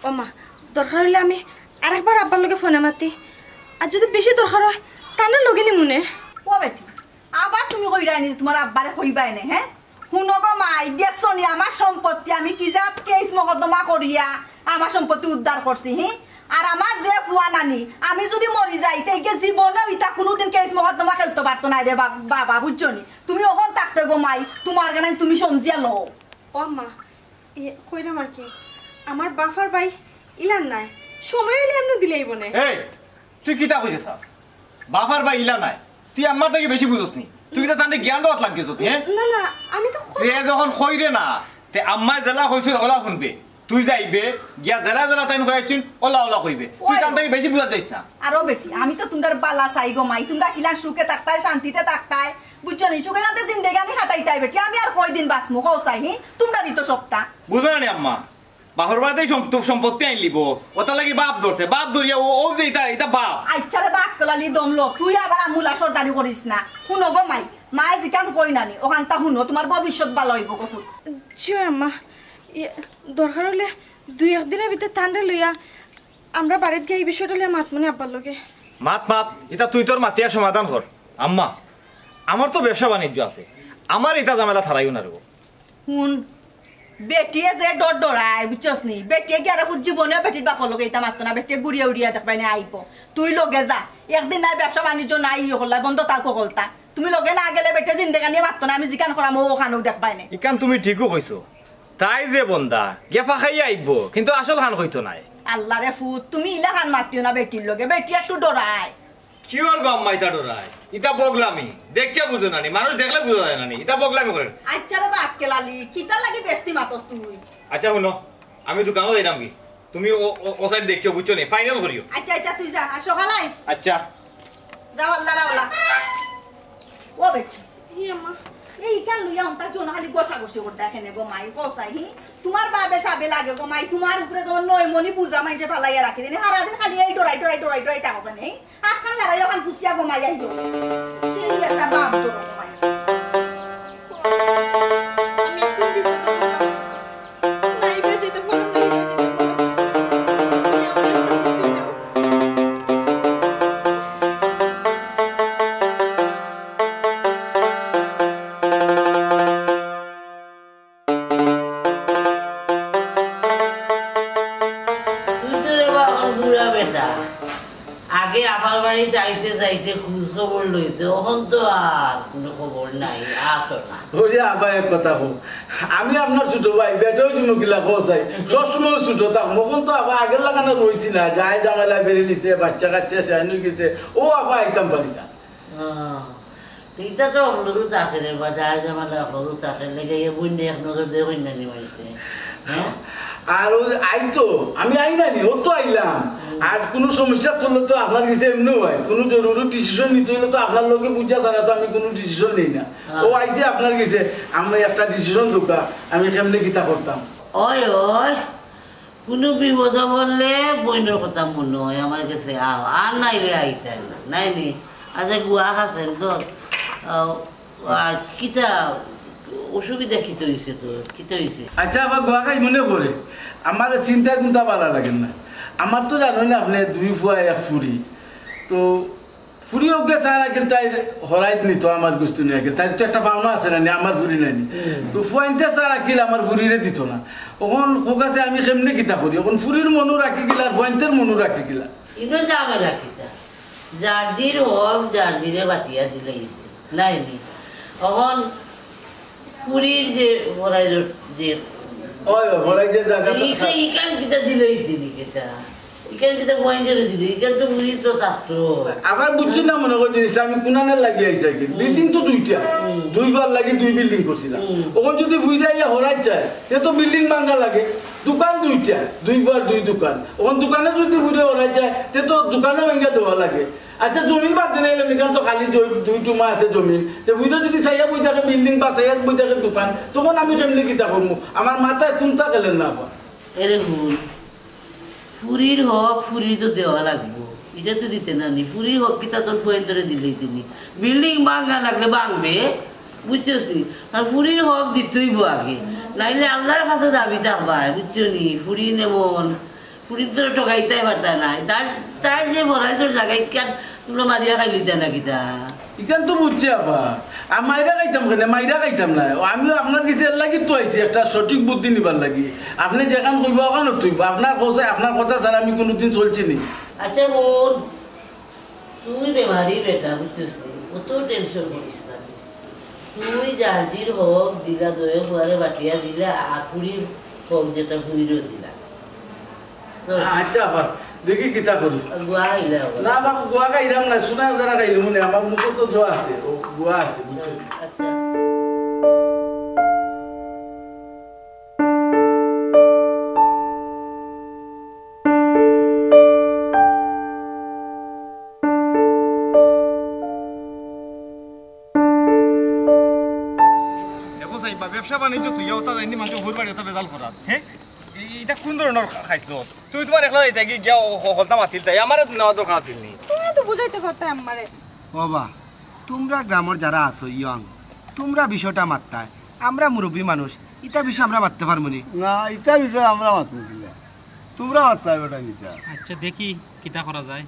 ও মা, দরকার অইলে আমি আরেকবার আব্বার লগে ফোনে মাতি, আর যদি বেশি দরকার অয়, তানরে লগে নিমু নে। ও বেটি, আবার তুমি কইরায় নি তোমার আব্বারে কইবায় নে, হে? হুনো গো মাই, দেখছো নি আমার সম্পত্তি, আমি কি জাত কেস মকদ্দমা করিয়া আমার সম্পত্তি উদ্ধার করছি, হি? আর আমার যে ফুয়া নানি, আমি যদি মরি যাই, তে গিয়া জীবনেও ইতা কোনোদিন কেস মকদ্দমা খেলতো পারতো নায় রে বা-, বাবা, বুঝছো নি? তুমি অখন থাকতে গো মাই, তোমার গান তুমি সমঝিয়া লও। ও মা, ইয়ে, কইরাম আর কি, আমার বাফর ভাই ইলান নায়, সময় অইলে এমনে দিলাইবো নে। এই, তুই কিতা কইতে চাস? বাফর ভাই ইলা নায়, তুই আমার থাকি বেশি বুঝস নি। তুই কিতা তানরে জ্ঞান দেওয়াত লাগছস তুই, হে? না, না, আমি তো কই- তুই যখন কইরে না, তে আম্মায় যেলা কইছইন ওলা হুনবে। তুই যাইবে, গিয়া যেলা যেলা তাইন কইছইন ওলা ওলা কইবে। তুই ওই। তান থাকি বেশি বুঝাত যাইস না। আরো বেটি, আমি তো তোমরার বালা চাই গো মাই, তোমরা কিলান সুখে থাকতায়, শান্তিতে থাকতায়, বুঝছো নি? সুখে শান্তিতে জিন্দেগানি কাটাইতায় বেটি, আমি আর কয়দিন বাঁচমু, কও চাই, হি? তোমরারই তো সপ্তা। বুঝো না নি আম্মা, বাফর বাড়িত সম্প-, সম্পত্তি আইন লিবো, ওটার লাগি বাফ ধরছে, বাফ ধরিয়া ও, ও যে ইতা, ইতা বাফ। আচ্ছা রে বা আক্কেল আলী দমলো, তুই আবার আমুলা সর্দারি করিস না। হুনো গো মাই, মায়ে যেখান কই নানি, ওখানতা হুনো, তোমার ভবিষ্যৎ বালা অইবো গো ফুত। জি আম্মা, ইয়ে, দরকার অইলে দুই এক দিনর ভিতরে তানরে লইয়া আমরা বাড়িত গিয়া ই বিষয়টা লইয়া মাতমু নে আব্বার লগে। মাত, মাত, ইতা তুই তোর মাতিয়া সমাধান কর। আম্মা, আমার তো ব্যবসা বাণিজ্য আছে, আমার ইতা ঝামেলা থারাইও না রে গো। হুন, বেটিয়ে যে ডর ডরায়, বুঝছস নি? বেটিয়ে গিয়া আর ফুত জীবনেও বেটির বাফর লগে ইতা মাততো না, বেটিয়ে ঘুরিয়া উড়িয়া দেখবায় নে আইবো। তুই লগে যা, একদিন নাই ব্যবসা বাণিজ্য নাই, ই হকলতা বন্ধ থাকো হকলতা। তুমি লগে না গেলে বেটিয়ে জিন্দেগানিয়ে মাততো না, আমি যেখান করাম ও ওখানও দেখবায় নে। ইখান তুমি ঠিকউ কইছো, তাই যে বন্দা, গেফা খাইয়া আইবো, কিন্তু আসল খান কইতো নায়। আল্লাহ রে ফুত, তুমি ইলা খান মাতিও না বেটির লগে, বেটি একটু ডরায়। কিওর গো আম্মা ইতা ডরায়? ইতা বগলামি। দেখিয়া বুঝো না নি? মানুষ দেখলে বুঝা যায় না নি? ইতা বগলামি করের। আচ্ছা রে বা আক্কেল আলী, কিতার লাগি বেস্তি মাতস তুই? আচ্ছা হুনো, আমি দোকানো যাইরাম গি। তুমি ও, ও, ও সাইড দেখিও, বুঝছো নি? ফাইনাল করিও। আচ্ছা, আচ্ছা, তুই যা, আর সকাল আইস। আচ্ছা। যাও, আল্লাহ রাওলা। ও বেটি। হি আম্মা। এই ইখান লইয়া অন্তা কিও না খালি ঘষাঘষি করতা কেনে গো মাই, কও চাই, হি? তোমার বাবে সাবে লাগে গো মাই, তোমার উপরে যেমন নয় মনি বুঝা মাইনষে ফালাইয়া রাখি দেন, সারাদিন খালি এই ডরাই, ডরাই, ডরাই, ডরাই থাকো কেনে, হি? আতখান লড়াই ওখান ফুসিয়া গো মাই আইও। সেই একটা বাপ ধরো গো মাই। আমি এখন বিপদে পড়লাম। নাই বাঁচিতে পারো, নাই বাঁচিতে পারো। তুমি আমারে একটা বুদ্ধি দাও। তুই তো রে বাবা বুড়া বেটা, আগে আপার বাড়িত আইতে যাইতে খোঁজ খবর লইতে, অখন তো আর কোনো খবর নাই, আসো না। ওই যে আবা এক কথা কও, আমি আপনার ছোট ভাই, বেটাও তুমি কিলা কও চাই, সবসময় ছোট থাকমু। অখন তো আবা আগের লাখান রইছি না, যায় ঝামেলা বেড়ে নিছে, বাচ্চা কাচ্চা সেয়ান অই গেছে, ও আবা আইতাম পারি না। আহ, ইটা তো হকলরু থাকে রে বা, যায় ঝামেলা হকলরু থাকে, লেগে ইয়ে বুঝলে এক নজর দেখইন না নি মাইতে। হ্যাঁ? আর ও আইতো, আমি আই না নি, ও তো আইলাম। হুম। আর কোনো সমস্যা পড়লে তো আপনার গেছে এমনিও হয়, কোনো জরুরি ডিসিশন নিতে হইলে তো আপনার লগে বুঝা ছাড়া তো আমি কোনো ডিসিশন নেই না। হ্যাঁ। ও আইছে আপনার গেছে, আমি একটা ডিসিশন দরকার, আমি কেমনে কিতা করতাম? ওই, ওই, কোনো বিপদে পড়লে বইনর কথা মনো হয়, আমার গেছে আও, আর নাইলে আইতায় না, নাই নি? আচ্ছা, গুয়া খাছেন তো, আহ, আর কিতা, অসুবিধা কিতা অইছে তোর? কিতা অইছে? আচ্ছা, আবার গুয়া খাই মনে করে আমার চিন্তায় কুনতা ভালা লাগে না। আমার তো জানো না, আপনে দুই ফুয়া এক ফুরি। তো ফুরি অগুয়ে চার আকিল তাইর হরাইত নিতো আমার গুস্ত নিয়া আকিল। তাইর তো একটা পাওনা আছে না নি, আমার ফুরি নাই নি। তো ফুয়াইন্তে চার আকিল আমার ফুরিরে দিতো না। অখন খোকাছে আমি কেমনে কিতা করি? অখন ফুরির মনও রাখি গিলা আর ফুয়াইন্তের মনও রাখি গিলা। ইনো ঝামেলা কিতা? জারদির হক জারদিরে বাটিয়া দিলেই নায় নি। অখন ফুরির যে হরাইর যে ওই, ওই, হরাইর যে জাগা ইকা-, ইখান কিতা দিলেই দিলি কিতা? ইখান কিতা ফুয়াইন্তরে দিলি? ইখান তো ফুরির তো থাকতো। আবার বুঝছি না মনে করি জিনিসটা আমি কুনানের লাগি আইছি আর কি। বিল্ডিং তো দুইটা। দুই ফুয়ার লাগি দুই বিল্ডিং করছিলাম। অখন যদি ফুইরা ইয়া হরাইত চায়, তে তো বিল্ডিং ভাঙ্গা লাগে। দোকান দুইটা, দুই ফুয়ার দুই দোকান। অখন দোকানে যদি ফুইরা হরাইত চায়, তে তো দোকানও ভাঙ্গা দেওয়া লাগে। আচ্ছা, জমিন বাদ দিলে এলাম, ইখান তো খালি দুই, দুই টুমা আছে জমিন। তে ফুইরা যদি চাইয়া বই থাকে বিল্ডিং বা চাইয়া বই থাকে দোকান, তখন আমি কেমনে কিতা করমু? আমার মাথায় কুনতা গেলের না আবার। এরে হুন, ফুরির হক ফুরির তো দেওয়া লাগবো, ইটা তো দিতে না নি। ফুরির হক কিতা তোর ফুয়াইন্তরে দিলেই দিনি। বিল্ডিং ভাঙ্গা লাগলে ভাঙবে, বুঝছস নি? আর ফুরির হক দিতেইবো আগে, নাইলে আল্লার কাছে দাবি থাকবায়, বুঝছো নি? ফুরি নেমন, ফুরির তোরে ঠকাইতায় পারতা নায়। তার, তার যে ভরাই তোর জাগা, ইখান তুমরা মারিয়া খাইলিতা না কিতা? ইখান তো বুঝছি আফা। আর মাইরা খাইতাম কেনে? মাইরা খাইতাম না। ও, আমিও আপনার গেছে এর লাগি তো আইছি, একটা সঠিক বুদ্ধি নিবার লাগি। আপনে যেখান কইবা, ওখান তো অইবো। আপনার কথা, আপনার কথা ছাড়া আমি কুনুদিন চলছি নি। আচ্ছা হুন, তুই বেমারি বেটা, বুঝছস নি? অত টেনশন করিস না। তুই জারদির হক দিলা, দুই ফুয়ারে বাটিয়া দিলা, আর ফুরির হক যেটা ফুরিরও দিলা। আচ্ছা, আবার দেখি কিতা করি। গুয়া খাইলে হবে। না, বাবা, গুয়া খাইলাম না, সোনা যারা খাইলাম মনে, আমার মুখে তো জোয়া আছে, ও গুয়া আছে, বুঝছো? আচ্ছা। দেখো সাইবা, ব্যবসা বাণিজ্য তুই ওটা জানি মানুষ ঘুর বাড়ি ওটা বেজাল করার, হ্যাঁ? ই-, ইটা কোন ধরনের খা-, খাইছলত? তুমি তোমার একলা যাইতা কি গিয়া ও-, ও-, হকলতা মাতিলতায়? আমারে নেওয়া দরকার আছিল নি। তুমি তো বুঝাইতে পারতায় আমারে। ও বা, তোমরা গ্রামর যারা আছো ইয়ং, তোমরা বিষয়টা মাততায়। আমরা মুরব্বী মানুষ, ইতা বিষয় আমরা মাততে পারমু নি? না, ইতা বিষয় আমরা মাতমু কিলা? তোমরা মাততায় বেটা নিতা। আচ্ছা, দেখি কিতা করা যায়।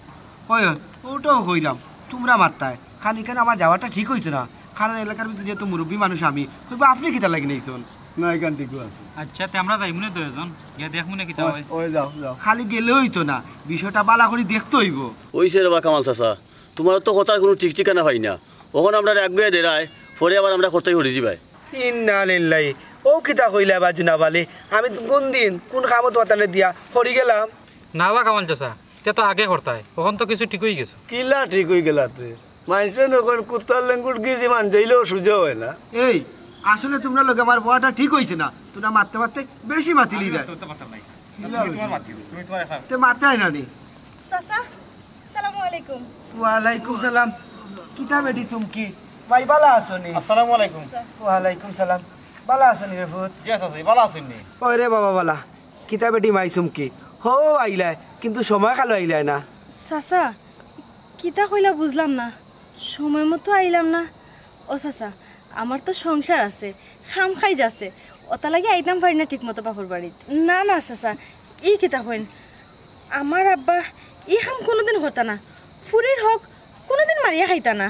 ওই, ওই, ওটাও কইরাম, তোমরা মাততায়। কারণ ইখান আমার যাওয়াটা ঠিক অইতো না, কারণ এলাকার ভিতরে যেহেতু মুরব্বী মানুষ আমি, কইবো আপনে কিতা লাগি নাইছন? না, ইখান ঠিকও আছে। আচ্ছা, তে আমরা যাইমু নে দুইজন, গিয়া দেখমু নে কিতা ওই, হয়। ওই যাও, যাও। খালি গেলে অইতো না, বিষয়টা বালা করি দেখতে অইবো। অইছে রে বা কামাল চাচা, তোমার তো কথার কুনু ঠিক ঠিকানা পাই না। অখন আমরারে আগুয়াই দেরায়, পরে আবার আমরা কথায় হরি দিবায়। ইন্না লিল্লাহি। ও কিতা কইলা বা জুনাব আলী? আমি কোন দিন, কোন কামো তোমার তানে দিয়া হরি গেলাম? না বা কামাল চাচা, ইটা তো আগে করতায়, অখন তো কিছু ঠিক অই গেছে। কিলা ঠিক অই গেলা তে? মানষে নু কইন কুত্তার লেঙ্গুর গিজি মান যাইলেও সুজা অয় না। এই, আসলে তোমরা লগে আমার বওয়াটা ঠিক অইছে না, তোমরা মাততে মাততে বেশি মাতিলিরায়। তে মাতরায় না নি? চাচা, সালামু আলাইকুম। ওয়ালাইকুম সালাম। কিতা বেটি চুমকি? ভাই, বালা আছো নি? আসসালামু আলাইকুম। ওয়ালাইকুম সালাম। বালা আছো নি রে পুত? জি আছি, বালা আছইন নি? ওই রে বাবা, বালা। কিতা বেটি মাই চুমকি? হো আইলায়, কিন্তু সময় কালো আইলায় না। চাচা, কিতা কইলা বুঝলাম না। সময় মতো আইলাম না। ও চাচা, আমার তো সংসার আছে, কাম কাইজ আছে, অতা লাগি আইতাম পারি না ঠিক মতো বাপর বাড়িত। না, না চাচা, ই কিতা কইন? আমার আব্বা ই কাম কুনুদিন করতা না, ফুরির হক কুনুদিন মারিয়া খাইতা না।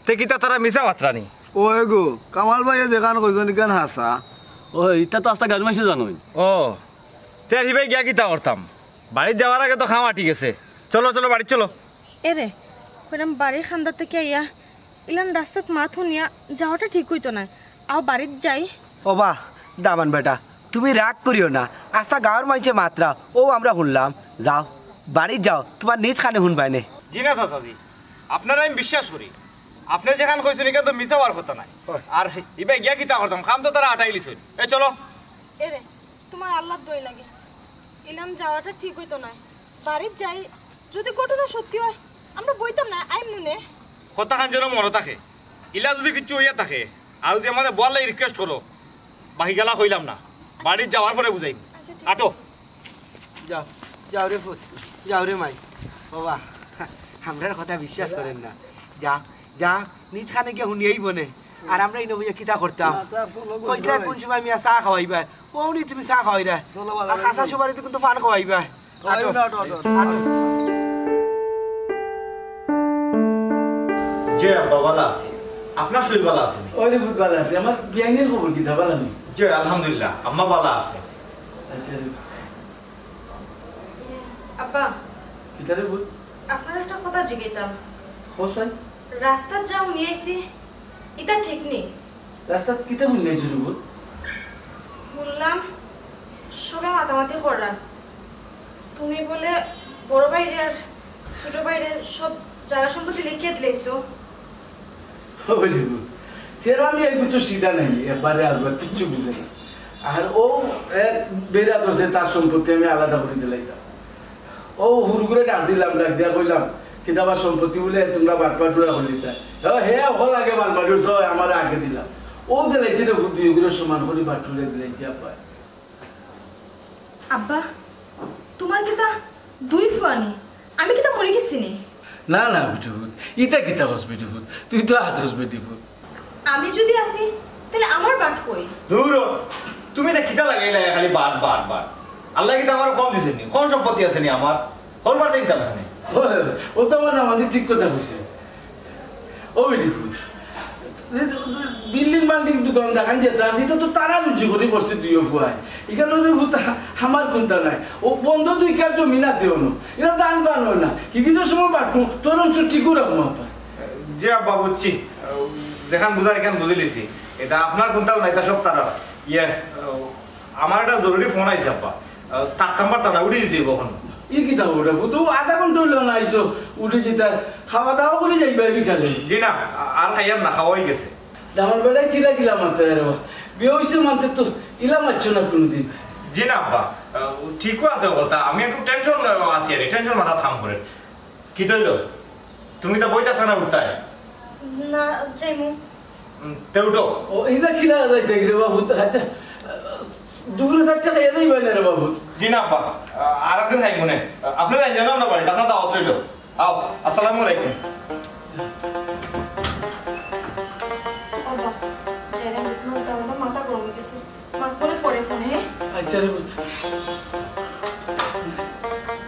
তে কিতা তারা মিছা মাতরা নি? ওই গো, কামাল ভাইয়ে যেখান কইছইন ইখান হাছা। ও, ইতা তো আস্তা গাঁওর মানষে জানইন। ও, তে আর হিবায় গিয়া কিতা করতাম? বাড়িত যাওয়ার আগে তো কাম আটি গেছে। চলো, চলো, বাড়িত চলো। এরে, কইরাম বাড়ির কান্দাত থাকি আইয়া ইলান রাস্তাত মাত হুনিয়া যাওয়াটা ঠিক অইতো নায়। আও বাড়িত যাই। ও বা, দামান বেটা, তুমি রাগ করিও না। আস্তা গাঁওর মানষে মাতরা, অউ আমরা হুনলাম। যাও, বাড়িত যাও, তোমার নিজ কানে হুনবায় নে। জি না চাচাজি, আপনারে আমি বিশ্বাস করি। আপনে যেখান কইছইন ইখান তো মিছা অওয়ার কথা নায়। আর হিবায় গিয়া কিতা করতাম, কাম তো তারা আটাইলিছইন। এ চলো। এরে, তোমার আল্লার দোয়াই লাগে, ইলান যাওয়াটা ঠিক অইতো নায়। বাড়িত যাই, যদি ঘটনা সত্যি অয়, আমরা বইতাম না, আইমু নে। কথাখান যেন মনো থাকে, ইলা যদি কিচ্ছু অইয়া থাকে, আর যদি আমারে বওয়ার লাগি request করো, বাকি গালা কইলাম না, বাড়িত যাওয়ার পরে বুঝাইমু। আচ্ছা, ঠিক আটো। আছে। যাও, যাও রে পুত, যাও রে মাই। বাবা, আমরার কথা বিশ্বাস করেন না। যা, যা, নিজ কানে গিয়া হুনিয়াই বনে। আর আমরা ইনো বইয়া কিতা করতাম? কইছলায় কুন সময় মিয়া চা খাওয়াইবায়, অউ নি তুমি চা খাওয়াইরায়। চলো, বাজারে আর খাসা যাই। সুপারিতে কিন্তু পান খাওয়াইবায়। খাওয়াইও আটো। না, আটো, আটো, আটো। আটো। জি আব্বা, ভালা আছি। আপনার শরীর ভালা আছে নি? ওই রে পুত, ভালা আছি। আমার বিয়াইনর খবর কিতা, ভালা নি? জি, আলহামদুলিল্লাহ, আম্মা ভালা আছে। আচ্ছা রে পুত। আব্বা। কিতা রে পুত? আপনারে একটা কথা জিগাইতাম। কও চাই। রাস্তাত যা হুনি আইছি, ইতা ঠিক নি? রাস্তাত কিতা হুনি আইছো রে পুত? হুনলাম সবে মাতামাতি কররা। তুমি বুলে বড় ভাইরে আর ছোট ভাইরে সব জাগা সম্পত্তি লেখিয়া দিলাইছো। ওই রে পুত, তেরা মিয়া এগু তো সিধা নায়, একবারে আলবা কিচ্ছু বুঝে না। আর অউ এক বেড়া ধরছে, তার সম্পত্তি আমি আলাদা করি দিলাইতাম। অউ হুরুগুরে ডাক দিলাম, ডাক দিয়া কইলাম, "কিতাবা সম্পত্তি বুলে তুমরা বাটবাটুরা করিলিতায়।" হে, হে অকল আগে বাটবাটুর সয় আমারে আগে দিলাম। অউ দিলাইছি রে পুত, দুইগুরে সমান করি বাটুরে দিলাইছি আব্বা। আব্বা, তুমার কিতা দুই ফুয়া নি? আমি কিতা মরি গেছি নি? না, না, বেটি পুত, ইতা কিতা কস বেটি পুত? তুই তো আছস বেটি পুত। আমি যুদি আছি, তাইলে আমার বাট কই? দূর হ, তুমি ইতা কিতা লাগাইলায় খালি বাট, বাট, বাট? আল্লায় কিতা আমারে কম দিছইন নি? কম সম্পত্তি আছে নি আমার? হরবার দিতাম না নি? ও, ও তো আমার আমারে ঠিক কথা কইছে। ও বেটি পুত, বিল্ডিং বাল্ডিং দোকান দেখান যেতা আছে, ইতা তো তারা রুজি করি করছে দুইও ফুয়ায়। ইখান রে পুত, আমার কুন্তা নাই। অউ বন্ধ দুই কার জমিন আছে অনো। ইতা ধান পান অয় না। কিতা কিতা সময় বাটমু, তোর অংশ ঠিকউ রাখমু আব্বা। জি আব্বা, বুঝছি। যেখান বুঝার ইখান বুঝিলিছি। ইতা আপনার কুন্তাও না, ইতা সব তারা। ইয়ে, আমার একটা জরুরি ফোন আইছে আব্বা। আহ, থাকতাম পারতাম না, উঠি দিতে অইবো অখন। ই কিতা অইলো রে পুত? আধা ঘন্টা অইলো না আইছো, উঠি দিতা। খাওয়া দাওয়া করি যাইবায় বিকালে। জি না, আ-, আর খাইয়ার না, খাওয়া অইগেছে। দামান বেটায় কিলা কিলা মাতরা রে বা? বিয়া অইছে মানতে তো ইলা মাতছো না কুনুদিন। জি না আব্বা, আহ, ঠিকউ আছে কথা, আমি একটু টেনশন আছি আর কি, টেনশন মাথাত কাম করের। কিতা অইলো? তুমি তো বই থাকতা না উঠতায়? না, যাইমু। উম, তে উঠো। ও, ইতা কিলা যাইতায় রে বা পুত? আচ্ছা, দুপুরে চাইরটা খাইয়া যাইবায় না রে বা পুত? জি না আব্বা, আ-, আরেকদিন খাইমুনে। আপনে যাইন না আমরার বাড়িত, আপনার দাওয়াত রইলো। আও, আসসালামু আলাইকুম। আব্বা, যাইরাম রে, তুমার দামান্দর মাথা গরম অইগেছে। মাত বলে পরে ফোনে, হ্যাঁ? আচ্ছা রে পুত।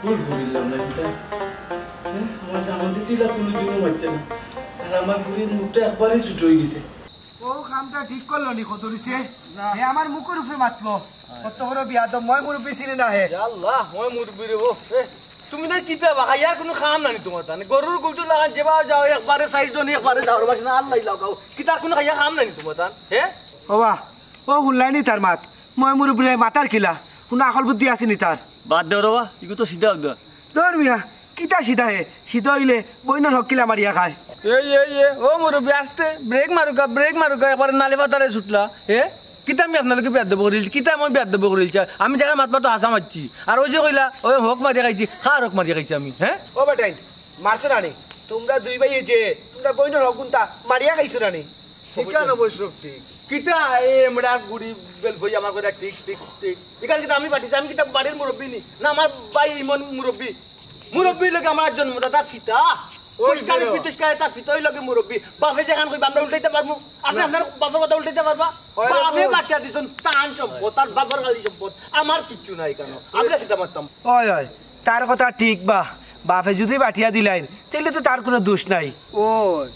ভুল করিলাম না কিতা? হ্যাঁ? আমার দামান্দে তো ইলা কুনুদিনও মাতছে না। আর আমার ফুড়ির মুখটা একবারেই ছুটো অইগেছে। অউ কামটা ঠিক করলো নি কদুরিছে? না। হে আমার মুখর উপরে মাতলো। কত বড় বিয়াদব, ময় মুরব্বি চিনে না হে। ইয়া আল্লাহ, ময় মুরব্বি রে ও। এ, তুমি না কিতা বা, খাইয়ার কুনু কাম নাই নি তুমার তান? গরুর গুটু লাগান যেবা যাও, একবারে চাইরজন, একবারে যাওর বাসি না, আল্লাহ লাগাও। কিতার কুনু খাইয়া কাম নাই নি তুমার তান? হে? ও বা, অউ হুনলায় নি তার মাত? ময় মুরব্বিরে মাতার কিলা? কুনু আকল বুদ্ধি আছে নি তার? বাদ দেও রে বা, ইগু তো সিধা উদ্দা। ধর মিয়া, কিতা সিধা হে? সিধা অইলে বইনর হক কিলা মারিয়া খায়? এই, এই, এ, ও মুরব্বি, আস্তে, ব্রেক মারুক্কা, ব্রেক মারুক্কা, একবারে নালি ফাতারে ছুটলা, এ? কিতা আমি আপনার লগে বেয়াদবি করিলিছি? কিতা আমি বেয়াদবি করিলিছি? আমি যেখান মাতবার তো হাছা মাতছি। আর অউ যে কইলা, অউ হক মারিয়া খাইছি, কার হক মারিয়া খাইছি আমি, হ্যাঁ? ও বেটাইন, মারছো না নি? তুমরা দুই ভাইয়ে যে, তুমরা বইনর হক কুনতা মারিয়া খাইছো না নি? ঠিক না বৈষ্ণব, ঠিক। কিতা এ এমড়া গুড়ি বেল ভই আমার কথা ঠিক, ঠিক, ঠিক। ইখান কিতা আমি পাঠিছি, আমি কিতা বাড়ির মুরব্বি নি? না আমার ভাই ইমন মুরব্বি? মুরব্বির লগে আমার জন্মদাতা ফিতা। ওই পুষ্কারি যে পিতুষ্কারি তার ফিতা, অউ লগে মুরব্বি। বাপে যেখান কইবা আমরা উল্টাইতা পারমু। আপনে না। আপনার বাপর কথা উল্টাইতা পারবা? ওই রে বাপে পুত। বাটিয়া দিছইন তান সম্পদ, তার বাপর খালি সম্পদ। আমার কিচ্ছু নাই কেন? আমরা কিতা মারতাম? ওই, ওই, তার কথা ঠিক বা, বাপে যুদি বাটিয়া দিলাইন, তাইলে তো তার কুনু দুষ নাই। ওই,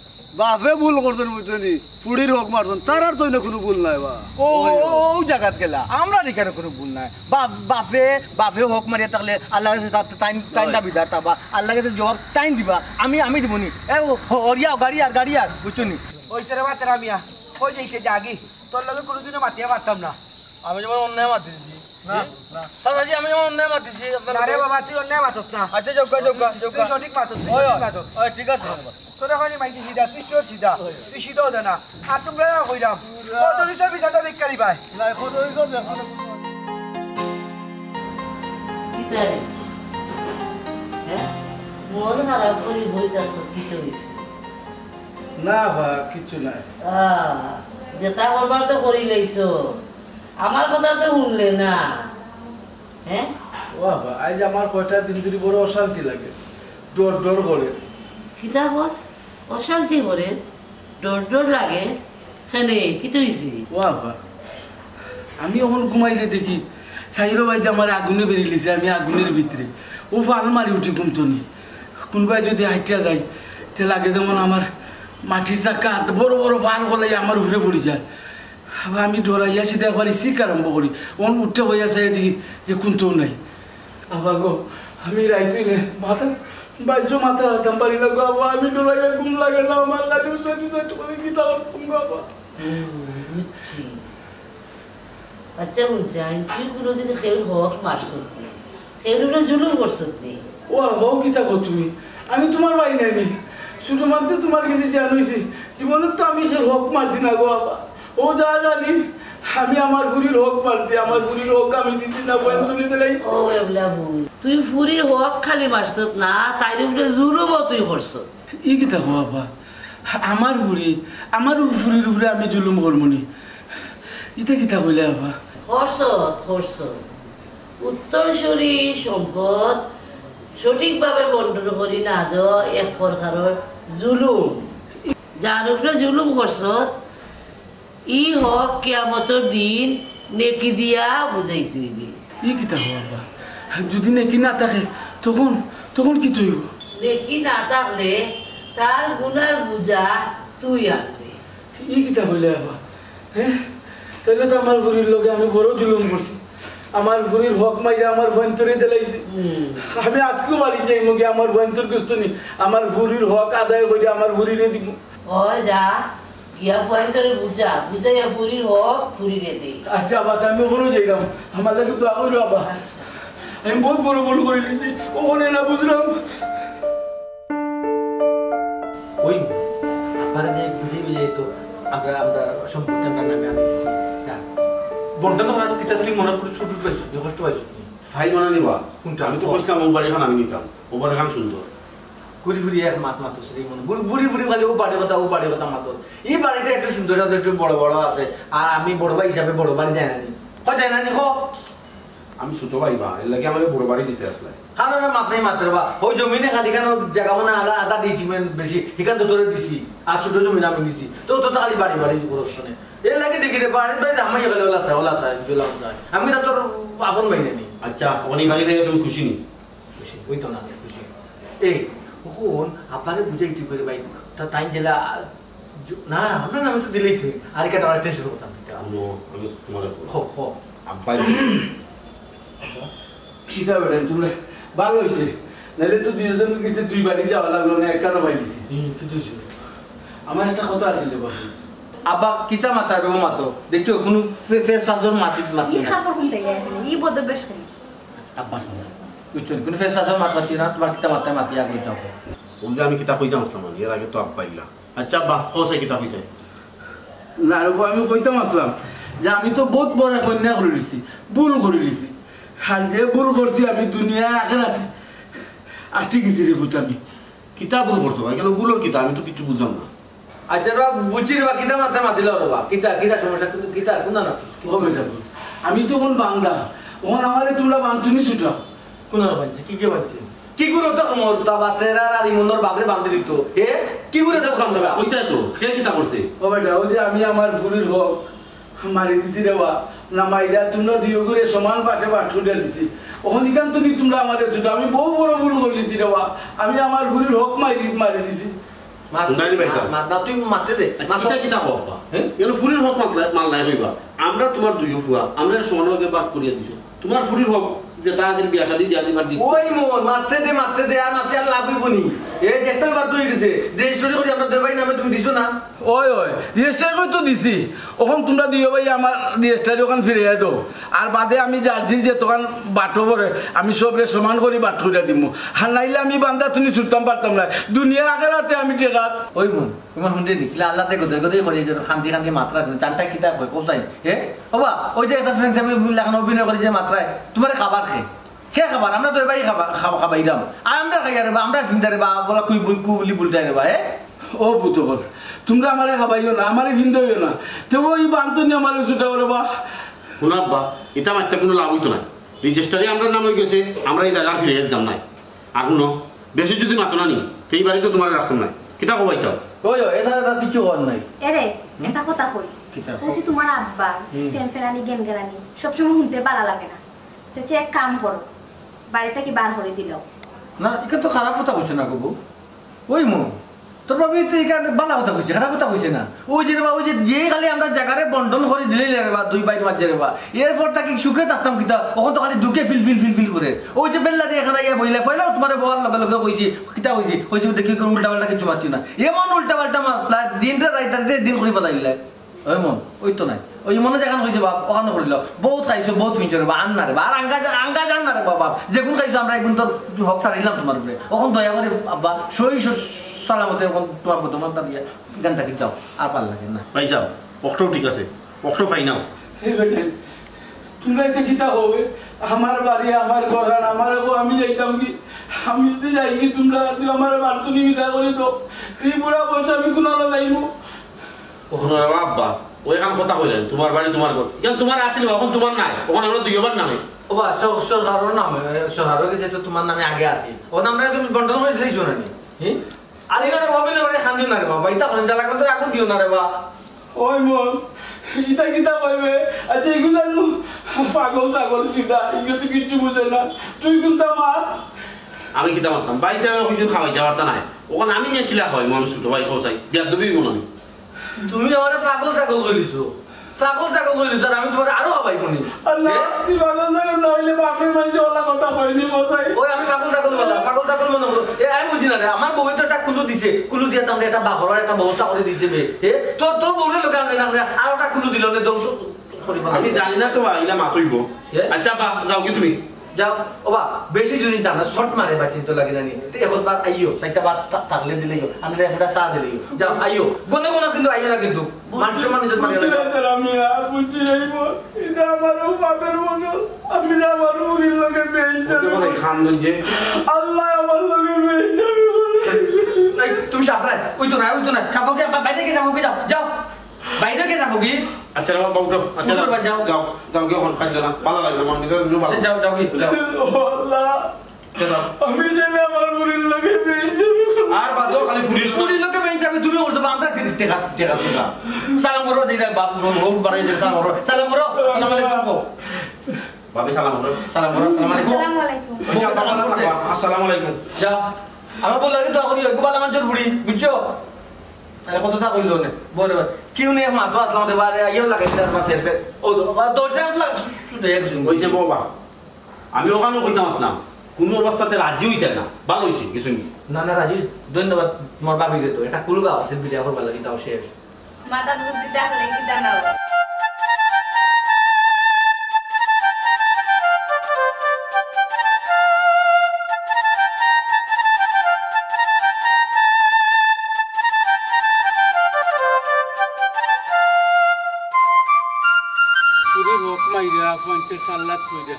বাপে ভুল করছইন বুঝছো নি? ফুড়ির হক মারছইন, তারার তো ইনো কুনু ভুল নাই বা। ও, ও, ও, অউ জাগাত গেলা, আমরার ইখানো কুনু ভুল নাই। বাপ, বাপে, বাপে হক মারিয়া থাকলে আল্লার গেছে তার, তাইন, তাইন দাবিদার তা বা, আল্লার গেছে জবাব তাইন দিবা, আমি, আমি দিমু নি। এ, ও, হ-, হরিয়া, গাড়ি আর, গাড়ি আর, বুঝছো নি? ওই সেরে বাতেরা মিয়া, কই যাইতে যাগি? তোর লগে কুনুদিনও মাতিয়া পারতাম না। আমি যেমন অন্যায় মাতিছি। না, জি? না। চাচাজি, আমি যেমন অন্যায় মাতিছি, আপনার না রে লগে। বাবা, তুই অন্যায় মাতস না। আচ্ছা, যাউক্কা, যাউক্কা, তুই যাউক্কা। সঠিক মাতস, তুই ওই, সঠিক ওই, মাতস। ওই, ঠিক আছে। তোরা কইনি মাইনষে সিধা, তুই তোর সিধা। তুই সিধাও দে না। আর তুমরারে কইরাম। তোরা। কত নিছে বিচারটা দেখিয়া দিবায়। না, এখন ওই করবে, এখন। কিতা রে? হ্যাঁ? মন খারাপ করি বইতাছস, কিতা অইছে? না বা, কিচ্ছু নাই। আহ, যেতা করবার তো করিলাইছো। আমার কথা তো হুনলে না। হ্যাঁ? ও বাবা, আইজ আমার কয়টা দিন ধরি বড় অশান্তি লাগে, ডর ডর করে। কিতা কস? অশান্তি করে? ডর ডর লাগে? কেনে, কিতা অইছে? ও আফা, আমি অখন ঘুমাইলে দেখি, চাইরোবায়দি আমারে আগুনে বেড়িলিছে, আমি আগুনর ভিতরে। ও ফাল মারি উঠি ঘুম থনি। কুনবায় যুদি হাইটা যায়, তে লাগে যেমন আমার মাটির চাক্কা বড় বড় ফাল গলাই আমার উপরে পড়ি যায়। আবার আমি ডরাইয়া সিধা একবার চিক আরম্ভ করি। অখন উঠতে বইয়া চাই দেখি যে কুন্তাউ নাই। আফা গো, আমি রাইত অইলে মাথা, বাইচ্চো মাথা রাখতাম পারি না গো আফা, আমি ডরাইয়া ঘুম লাগে না, আমার লাগে উসাইড উসাইড করি কিতা করতাম গো আফা। হুম, বুঝছি। আচ্ছা, হুনছাইন, তুই কুনুদিন কেউর হক মারছত নি? কেউর উপরে জুলুম করছত নি? ও আফা, ও কিতা কও তুমি? আমি তুমার ভাই নায়নি? ছুটো মাত্তে তুমার গেছে জ্ঞান অইছে। জীবনে তো আমি কেউর হক মারছি না গো আফা। ও যা জানি, আমি আমার ফুরির হক মারছি, আমার ফুরির হক আমি দিছি না, বইন তুলি দিলাই। ও এবলা বুঝ, তুই ফুরির হক খালি মারছত না, তাইর উপরে জুলুমও তুই করছত। ই কিতা কও আফা? আমার ফুরি, আমার ফুরির উপরে আমি জুলুম করমুনি? ইতা কিতা কইলে আফা? করছত, করছত। উত্তরসূরি সম্পদ সঠিকভাবে বন্টন করি না দেওয়া এক প্রকারর জুলুম। যার উপরে জুলুম করছত, ই হক কিয়ামতর দিন নেকি দিয়া বুঝাইতে অইবে। ই কিতা কও আফা? যুদি নেকি না থাকে, তখন, তখন কিতা অইবো? নেকি না থাকলে তার গুনার বুঝা তুই আনবে। ই কিতা কইলে আফা? হ্যাঁ? তাইলে তো আমার ফুরির লগে আমি বড় জুলুম করছি। আমার ফুরির হক মাইরা আমার বইনতরে দিলাইছি। হুম। আমি আইজকু বাড়ি যাইমু গি, আমার বইনতর গুস্ত নি, আমার ফুরির হক আদায় করি আমার ফুরিরে দিমু। ও যা, গিয়া বইনতরে বুঝা, বুঝাইয়া ফুরির হক ফুরিরে দে। আচ্ছা, আফা, আমি অখনউ যাইরাম, আমার লাগি দোয়া করিও আফা। আচ্ছা। আমি বউত বড় ভুল করিলিছি, অখন না বুঝরাম। ওই, আফারে যে বুঝাই বুঝাই তো আমরা, আমরা সম্পত্তি আমরা নামে আনি দিছি। যা। বন্টন করার কিতা তুমি মনে করি ছুট উঠ পাইছো, কষ্ট পাইছো। ফাইল বানানি বা? কোনটা? আমি তো কইছিলাম ও বাড়িখান আমি নিতাম, ও বাড়িখান সুন্দর। ঘুরি ফিরি এক মাত মাতো সেটাই মনে। ঘুরি, ঘুরি ফিরি খালি ও বাড়ির কথা, ও বাড়ির কথা মাতো। ই বাড়িটা একটু সুন্দর সাথে একটু বড় বড় আছে, আর আমি বড় ভাই হিসাবে বড় বাড়ি যাই না নি। কই যাই না নি, কও? আমি ছোট ভাই বা, এর লাগি আমারে বড় বাড়ি দিতে আসলে। কারণ না মাত্রাই মাত্র বা, ওই জমিনে খালি কেন জায়গা মানে আধা, আধা দিছি মানে বেশি, এখান তো তোরে দিছি, আর ছোট জমিন আমি নিছি, তো তো খালি বাড়ি বাড়ি করছ না। এর লাগি দেখি রে, বাড়ি বাড়ি আমার ইয়ে গেলে ওলা চায়, ওলা চায়, জুলাম চায়। আমি তো তোর আপন ভাই নানি। আচ্ছা, অখন ই বাড়ি থেকে তুমি খুশি নি? খুশি, ওই তো না, খুশি। এই, অখন আব্বারে বুঝাই তুই করে ভাই, তা তাই জেলা, জু-, না, আমরা নামে তো দিলেই সই। আর এটা আমরা টেনশন করতাম না। নো, আমি তোমার হ, হ। আব্বাই। কিতা বেটা, তোমরা ভালো হইছে। নাইলে তো দুইজনের গেছে দুই বাড়ি যাওয়া লাগলো না, একখানো পাই গেছি। হুম, কি হইছে? আমার একটা কথা আছে রে বাবা। আব্বা, কিতা মাথা রে মাতো? দেখছো, কোনো ফে-, ফেস ফাসর মাতি, মাতি ই না। কাপড় কোন থেকে এখানে? ই বদ বেশ খালি। আব্বা, শোনো। বুঝছো? কোনো ফেস ফাসর মাত মাতি না, তোমার কিতা মাথায় মাতি আগে যাও। ও যে আমি কিতা কইতাম আসলাম, এর আগে তো আব্বা ইলা। আচ্ছা, আব্বা, কও চাই কিতা কইতে? না রে বা, আমি কইতাম আসলাম যে আমি তো বহুত বড় অন্যায় করি দিছি, ভুল করি দিছি। আর যে ভুল করছি আমি দুনিয়া আখেরাতে আটকি গেছি রে পুত আমি। কিতা ভুল করছো ভাই? কেন ভুলর কিতা? আমি তো কিচ্ছু বুঝলাম না। আচ্ছা রে বা, বুঝছি রে বা, কিতা মাথায় মাতিলাও রে বা? কিতা, কিতা সমস্যা? কিন্তু কিতা, কোন না? ও বেটা পুত, আমি তো অখন বান্দা, অখন আমারে তোমরা বান্তুনি ছুটা। কোন বানছে? কি কি বানছে? কি করে তো আমার তা বাতের আর আলিমুন্নর বাপরে বান্ধে দিত? হে? কি করে তো খাম দেবা? ওইটাই তো, কে কিতা করছে? ও বেটা, ওই যে আমি আমার ফুরির হক মারি দিছি রে বা, না মাইরা তোমরা দুইও করে সমান বাটে বাট করে দিছি। অখন ইখান তুমি তোমরা আমারে ছুটো, আমি বউ বড় ভুল করিলিছি রে বা, আমি আমার ফুরির হক মারি, মারি দিছি। মাত, হুন্ডাইনি ভাই সাহেব। মাত, মাত, না, তুই মাতে দে। আচ্ছা, মাত। কিতা কিতা কও আব্বা? হ্যাঁ? কেন ফুরির হক মাতলা-, মারলাই কইবা? আমরা তোমার দুইও ফুয়া, আমরা সমানভাগে ভাগ করিয়া দিছো। তোমার ফুরির হক যেটা আছে বিয়া শাদি দিয়া দিবার দিছো। ওই মোর, মাতে দে, মাতে দে, আর মাতে আর লাভ হইব নি? এ যে একটা বার তো হয়ে গেছে, রেজিস্ট্রি করে আমরা দুই ভাই নামে তুমি দিছো না? ওই, ওই, রেজিস্ট্রি করে তো দিছি। অখন তোমরা দুইও ভাই আমার রেজিস্ট্রি অখান ফিরাইয়া দেও। আর বাদে আমি যার যে দোকান বাটো পড়ে, আমি সবরে সমান করি বাট করিয়া দিমু। আর নাইলে আমি বান্দা তুমি ছুটতাম পারতাম না। দুনিয়া আখেরাতে আমি টেকা। ওই বোন, তোমার হুন্ডে নি? কিলা আল্লাহ দেখো, দেখো, দেখো, করে যেন খান্দি খান্দি মাত্রা দিন। চানটা কিতা কয়, কোথায়? হে? ও বা, ওই যে একটা ফ্রেন্ডস আমি লাখান অভিনয় করে যে মাত্রায়, তোমার খাবার খেয়ে। কে খাবার? আমরা তো এবারই খাবার, খাবা-, খাবাইলাম। আর আমরা খাই আরে বা, আমরা চিন্তা রে বা, বলা কুই বুল-, কুবুলি বুলটাই রে বা, এ? ও পুতকল, তোমরা আমারে খাবাইও না, আমারে ভিন্দইও না। তে ওই বান্তনি আমারে ছুটাও রে বা। হুনো আব্বা, ইতা মারতে কোনো লাভ হইতো না। রেজিস্টারে আমরা নাম হয়ে গেছে, আমরা এই জায়গা ফিরে যেতাম নাই। আর হুনো, বেশি যদি মাতো না নি, সেই বাড়িতে তোমার রাখতাম নাই। কিতা কবাই চাও? ওই, ওই, এছাড়া তার কিছু হওয়ার নাই। এরে, হুম? একটা কথা কই। কিতা? ও যে তোমার আব্বার হুম। ফ্যান ফ্যানানি, জ্ঞান জ্ঞানানি, সবসময় শুনতে ভালা লাগে না। তে এক কাম করো, বাড়ি থাকি বার করি দিলাও। না, ইখান তো খারাপ কথা কইছো না গো বউ। ওই মো, তোর ভাবি তো ইখান ভালা কথা কইছে, খারাপ কথা কইছে না। ওই যে রে বা, ওই যে, যে খালি আমরা জাগারে বন্টন করি দিলাই রে বা, দুই ভাইর মাঝে রে বা, এরপর থাকি সুখে থাকতাম কিতা, অখন তো খালি দুঃখে ফিল ফিল ফিল ফিল করে। ওই যে বেল্লা দিয়ে এখানে ইয়া বইলে, পয়লাও তোমারে বওয়ার লগে লগে কইছি, কিতা কইছি, কইছি দেখি কোনো উল্টা পাল্টা কিছু মাতিও না। এমন উল্টা পাল্টা মাতলা, দিনরে রাইত, রাইতে দিন করি ফালাই দিলে। ওই মন, ওই তো নাই। ওই মনে যেখান কইছে বাপ, ওখানে করিল। বহুত খাইছো, বহুত ফিনছো রে বা, আন না রে বা, আর আঙ্গা যা-, আঙ্গা যান না রে বাবা। যেগুন খাইছো আমরা এগুন তো হক ছাড়িলাম তোমার উপরে। অখন দয়া করে আব্বা, সহি স-, সালামতে অখন তোমার বর্তমান তার ইয়ে গানটা কি যাও, আর পার লাগে না। ভাই সাহেব, অকটাও ঠিক আছে, অকটাও ফাইনাল। এই বেটাই, তোমরা এতে কিতা হবে? আমার বাড়ি, আমার ঘর, আর আমার গো, আমি যাইতাম কি? আমি যদি যাই কি, তোমরা যদি আমার বাড়ি তুমি বিদায় করে দাও, তুই বুড়া বয়সে আমি কোনানো যাইমু? অখন ওরা আব্বা, ওই এখন কথা কইলেন, তোমার বাড়ি তোমার ঘর। কেন তোমার আছিল, অখন তোমার নাই, অখন আমরা দুইবার নামে। ও বা, সর-, সরকারর নামে, সরকারর গেছে তো তোমার নামে আগে আছিল। ও নামটা তুমি বন্টন করে দিলেই শোনানি। হুম? আর এখানে অভিনয় করে খান দিও না রে বাবা, ইতা করেন জ্বালা করে আগুন দিও না রে বা। ওই মন, ইতা কিতা কইবে? আচ্ছা, এগুলো জানো? পাগল ছাগল সিধা, এগুলো তো কিচ্ছু বুঝে না। তুই কোনটা মা? আমি কিতা মারতাম? বাইতে আমি কইছুন খাওয়াইতে পারতা নাই। অখন আমি নিয়ে কিলা হয়, মন ছোট ভাই, কও চাই। বিয়াদবি মন আমি। তুমি আমারে পাগল ছাগল কইলিছো। পাগল ছাগল কইলিছো, আর আমি তোমারে আরো খাওয়াই মনি। আল্লাহ, এ? তুই পাগল ছাগল না হইলে বাপরে মানছে ওলা কথা কইনি, মশাই। ওই আমি পাগল ছাগল বলা, পাগল ছাগল মনে করো। এ, আমি বুঝি না রে, আমার বউয়ে তো একটা কুলু দিছে, কুলু দিয়া তাহলে একটা বাহরের একটা ব্যবস্থা করে দিছে বে। এ, তো, তোর বউরে লোকে আনলে না, আরো একটা কুলু দিল নে, ধ্বংস করে ফেলা। আমি জানি না তো, আইলা মাতইব। এ? আচ্ছা, বা, যাও কি তুমি? যাও, ও বা, বেশি যদি টানা, শর্ট মারে বা চিন্তা লাগে জানি। তুই এখন বার আইও, চারটা বার থা-, থাকলে দিলেইও, আমি লেফটা চা দিলেইও। যাও, আইও। গনে গনে কিন্তু আইও না কিন্তু। মান সম্মান ইজ্জত মারিও না। বুঝছি না, তারা মিয়া, বুঝছি না, এই বল। এটা আমার ও বাপের মতো। আমি না আমার মুড়ির লোকে বেঞ্চ আমি বলতে বল। খান দঞ্জে। আল্লাহ আমার লোকে বেঞ্চ আমি বলি। এই, তুমি সাফরায়, ওই তো না, ওই তো না। সাফকে, বা-, বাইরে গিয়ে সাফকে যাও, যাও। বাইরে গিয়ে যাবো কি? আচ্ছা, রে বাবা, উঠো। আচ্ছা, উঠো, যাও। বাবা, যাও। যাও, যাও, কি এখন কাজ না। ভালো লাগে না, মন ভিতরে ভালো। আচ্ছা, যাও, যাও কি? যাও। ও আল্লাহ। আচ্ছা, যাও। আমি জানি আমার ফুরির লগে বেঞ্চ আমি। আর বাদ দাও, খালি ফুরির ফুরির লগে বেঞ্চ আমি, তুমি করছো, আমরা কি টেকা, টেকা, টেকা? সালাম করো, দিদা, বাপ, রোড, রোড বাড়াই দিলে সালাম করো। সালাম করো, আসসালামু আলাইকুম। ভাবি, সালাম করো। সালাম করো, আসসালামু আলাইকুম। আসসালামু আলাইকুম। ওই যে, আসসালামু আলাইকুম। যাও। আমার বললে দোয়া করি, একটু ভালো মানুষের ফুরি, বুঝছো? আরে কতটা কইলো নে, বরে বা। কেউ নেই, মা তো আসলাম রে, বারে, আইয়াও লাগাইছে, আর মা ফের ফের। ও তো, বা, দরজা লাগ-, শুধু এক জন। ওই যে বাবা, আমি ওখানেও কইতাম আসলাম, কোনো অবস্থাতে রাজি হইতে না। ভালো হইছে, কিছু নেই। না, না, রাজি, ধন্যবাদ, তোমার ভাবিরে তো। এটা কুলু গাও আছে, বিদায় করবার লাগি, তাও শেষ। মাথাত বুদ্ধি থাকলে কিতা না অয়। ফুরির হক মাইরা, পঞ্চাশ সাল্লাত কইরা।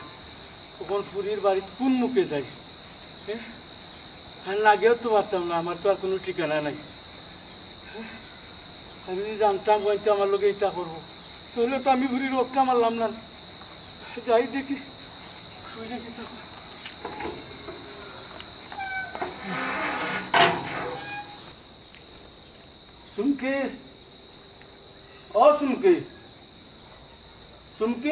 অখন ফুরির বাড়িত কোন মুখে যাই? হে? আর লাগেও তো পারতাম না, আমার তো আর কোনো ঠিকানা নাই। হে? আমি যদি জানতাম, হয়তো আমার লগে ইতা করবো, তাহলে তো আমি ফুরির হকটা মারলাম না। যাই দেখি, ফুরির কিতা করে। চুমকি, ও চুমকি, চুমকি।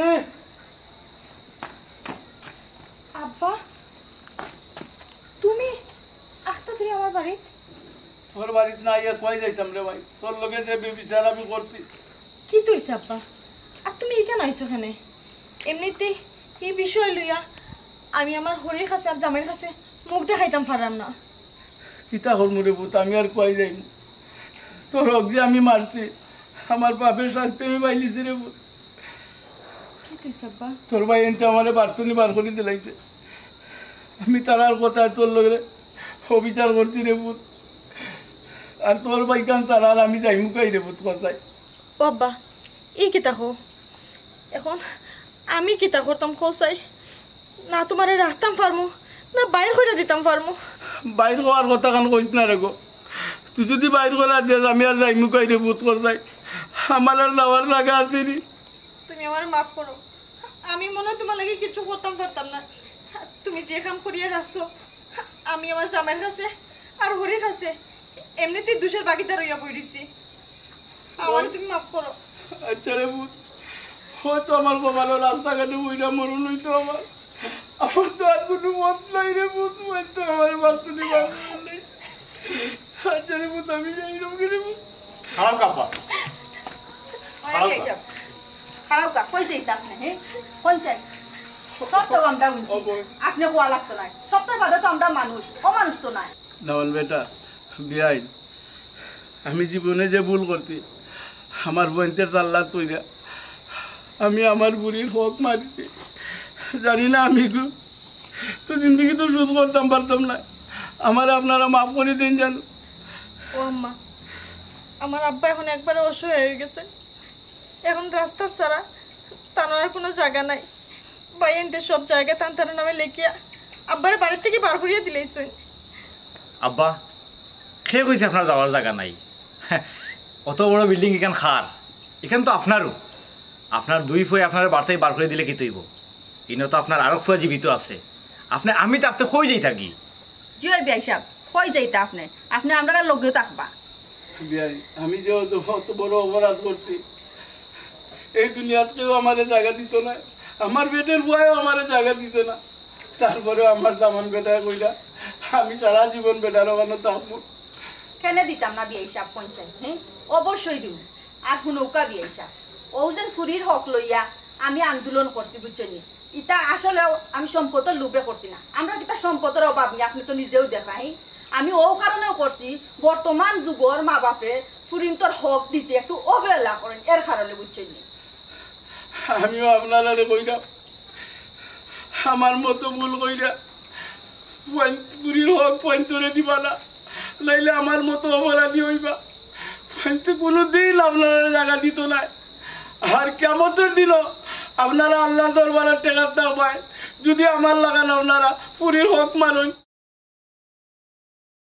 আব্বা, তুমি আখতা ধরি আমার বাড়িত? তোর বাড়িত না আইয়া কই যাইতাম রে ভাই? তোর লগে যে বেবিচার আমি করছি। কিতা অইছে আব্বা? আর তুমি ইখান আইছো কেনে? এমনিতে এই বিষয় লইয়া আমি আমার হরির কাছে আর জামাইর কাছে মুখ দেখাইতাম পারলাম না। কিতা করমু রে পুত, আমি আর কই যাইমু? তোর হক যে আমি মারছি, আমার পাপের শাস্তি আমি পাইলিছি রে পুত। কিতা অইছে আব্বা? তোর ভাই এনতে আমারে বাড়ি থনে বার করি দিলাইছে। আমি তারার কথায় তোর লগে অবিচার করছি রে পুত। আর তোর ভাই কান তারা আর আমি যাইমু কই রে পুত, কও চাই। ও আব্বা, ই কিতা কও? এখন আমি কিতা করতাম কও চাই? না তোমারে রাখতাম পারমু, না বাইর কইরা দিতাম পারমু। বাইর কওয়ার কথা কান কইস না রে গো। তুই যদি বাইর করা দেস, আমি আর যাইমু কই রে পুত, কও চাই। আমার আর যাওয়ার জাগা আছে নি। তুমি আমারে মাফ করো। আমি মনে হয় তোমার লাগি কিছু করতাম পারতাম না। তুমি যে কাম করিয়া রাখছো, আমি আমার জামাইর কাছে আর হরির কাছে এমনিতেই দোষের ভাগিদার হইয়া বই রইছি। আমারে তুমি মাফ করো। আচ্ছা রে পুত, হয়তো আমার বাবার রাস্তাঘাটে বইরা মরণ হইতো আমার। আমার তো আর কোনো মত নাই রে পুত, হয়তো আমার বাঁচতে বাঁচতে নাই। আচ্ছা রে পুত, আমি যাই রে পুত। খারাপ কাপা। খারাপ কাপা। খারাপ কা, কই যাইতা আপনি, হ্যাঁ? কই যাই? সব তো আমরা শুনছি। আপনি কোয়া লাগতো নাই। সব তো বাদে তো আমরা মানুষ, ও মানুষ তো নাই। নবল বেটা, বিয়াইন, আমি জীবনে যে ভুল করছি, আমার বইনতের চাল্লা তুই না, আমি আমার বুড়ির হক মারিছি। জানি না আমি গু-, তো জিন্দেগি তো শোধ করতাম পারতাম না। আমারে আপনারা মাফ করি দিন জান। ও আম্মা, আমার আব্বা এখন একবারে অসহায় হয়ে গেছে। এখন রাস্তা ছাড়া তানোর আর কোনো জায়গা নাই। ভাইয়াইন্তে সব জায়গা তান তানোর নামে লেখিয়া আব্বারে বাড়ি থেকে বার করিয়া দিলাইছইন। আব্বা, কে কইছে আপনার যাওয়ার জায়গা নাই? অত বড় বিল্ডিং ইখান কার? ইখান তো আপনারও। আপনার দুই ফুয়ায় আপনারে বাড়ি থাকি বার করি দিলে কিতা অইবো? ইনো তো আপনার আরক ফুয়া জীবিত আছে। আপনি আমি থাকতে কই যাইতা গি? জি অয় বিয়াই সাব, কই যাইতা আপনি? আপনি আমরার লগেউ থাকবা। বিয়াই, আমি যে অত, অত বড় অপরাধ করছি, এই দুনিয়াত কেউ আমারে জায়গা দিত না, আমার বেটার ফুয়ায়ও আমারে জায়গা দিত না। তারপরেও আমার দামান বেটায় কইরা আমি সারা জীবন বেটার ওখানো থাকবো। কেনে দিতাম না বিয়াই সাব পঞ্চায়েত, হ্যাঁ? অবশ্যই দিমু। আর হুনউক্কা বিয়াই সাব, অউ যেন ফুরির হক লইয়া আমি আন্দোলন করছি, বুঝছইন নি? ইতা আসলেও আমি সম্পদর লোভে করছি না। আমরার কিতা সম্পদর অভাব নি, আপনি তো নিজেউ দেখরা, হ্যাঁ? আমি অউ কারণেউ করছি, বর্তমান যুগর মা বাপে ফুরিন্তর হক দিতে একটু অবহেলা করেন, এর কারণে, বুঝছইন নি? আমিও আপনারারে কইরাম, আমার মতো ভুল কইরা ফুরির হক ফুরিন্তরে দিবা না, নাইলে আমার মতো অপরাধী অইবা। ফুরিন্তে কোনোদিন আপনারারে জায়গা দিত নায়। আর কিয়ামতর দিনও আপনারা আল্লাহর দরবারে ঠেকাত থাকবায়, যদি আমার লাখান আপনারা ফুরির হক মারইন।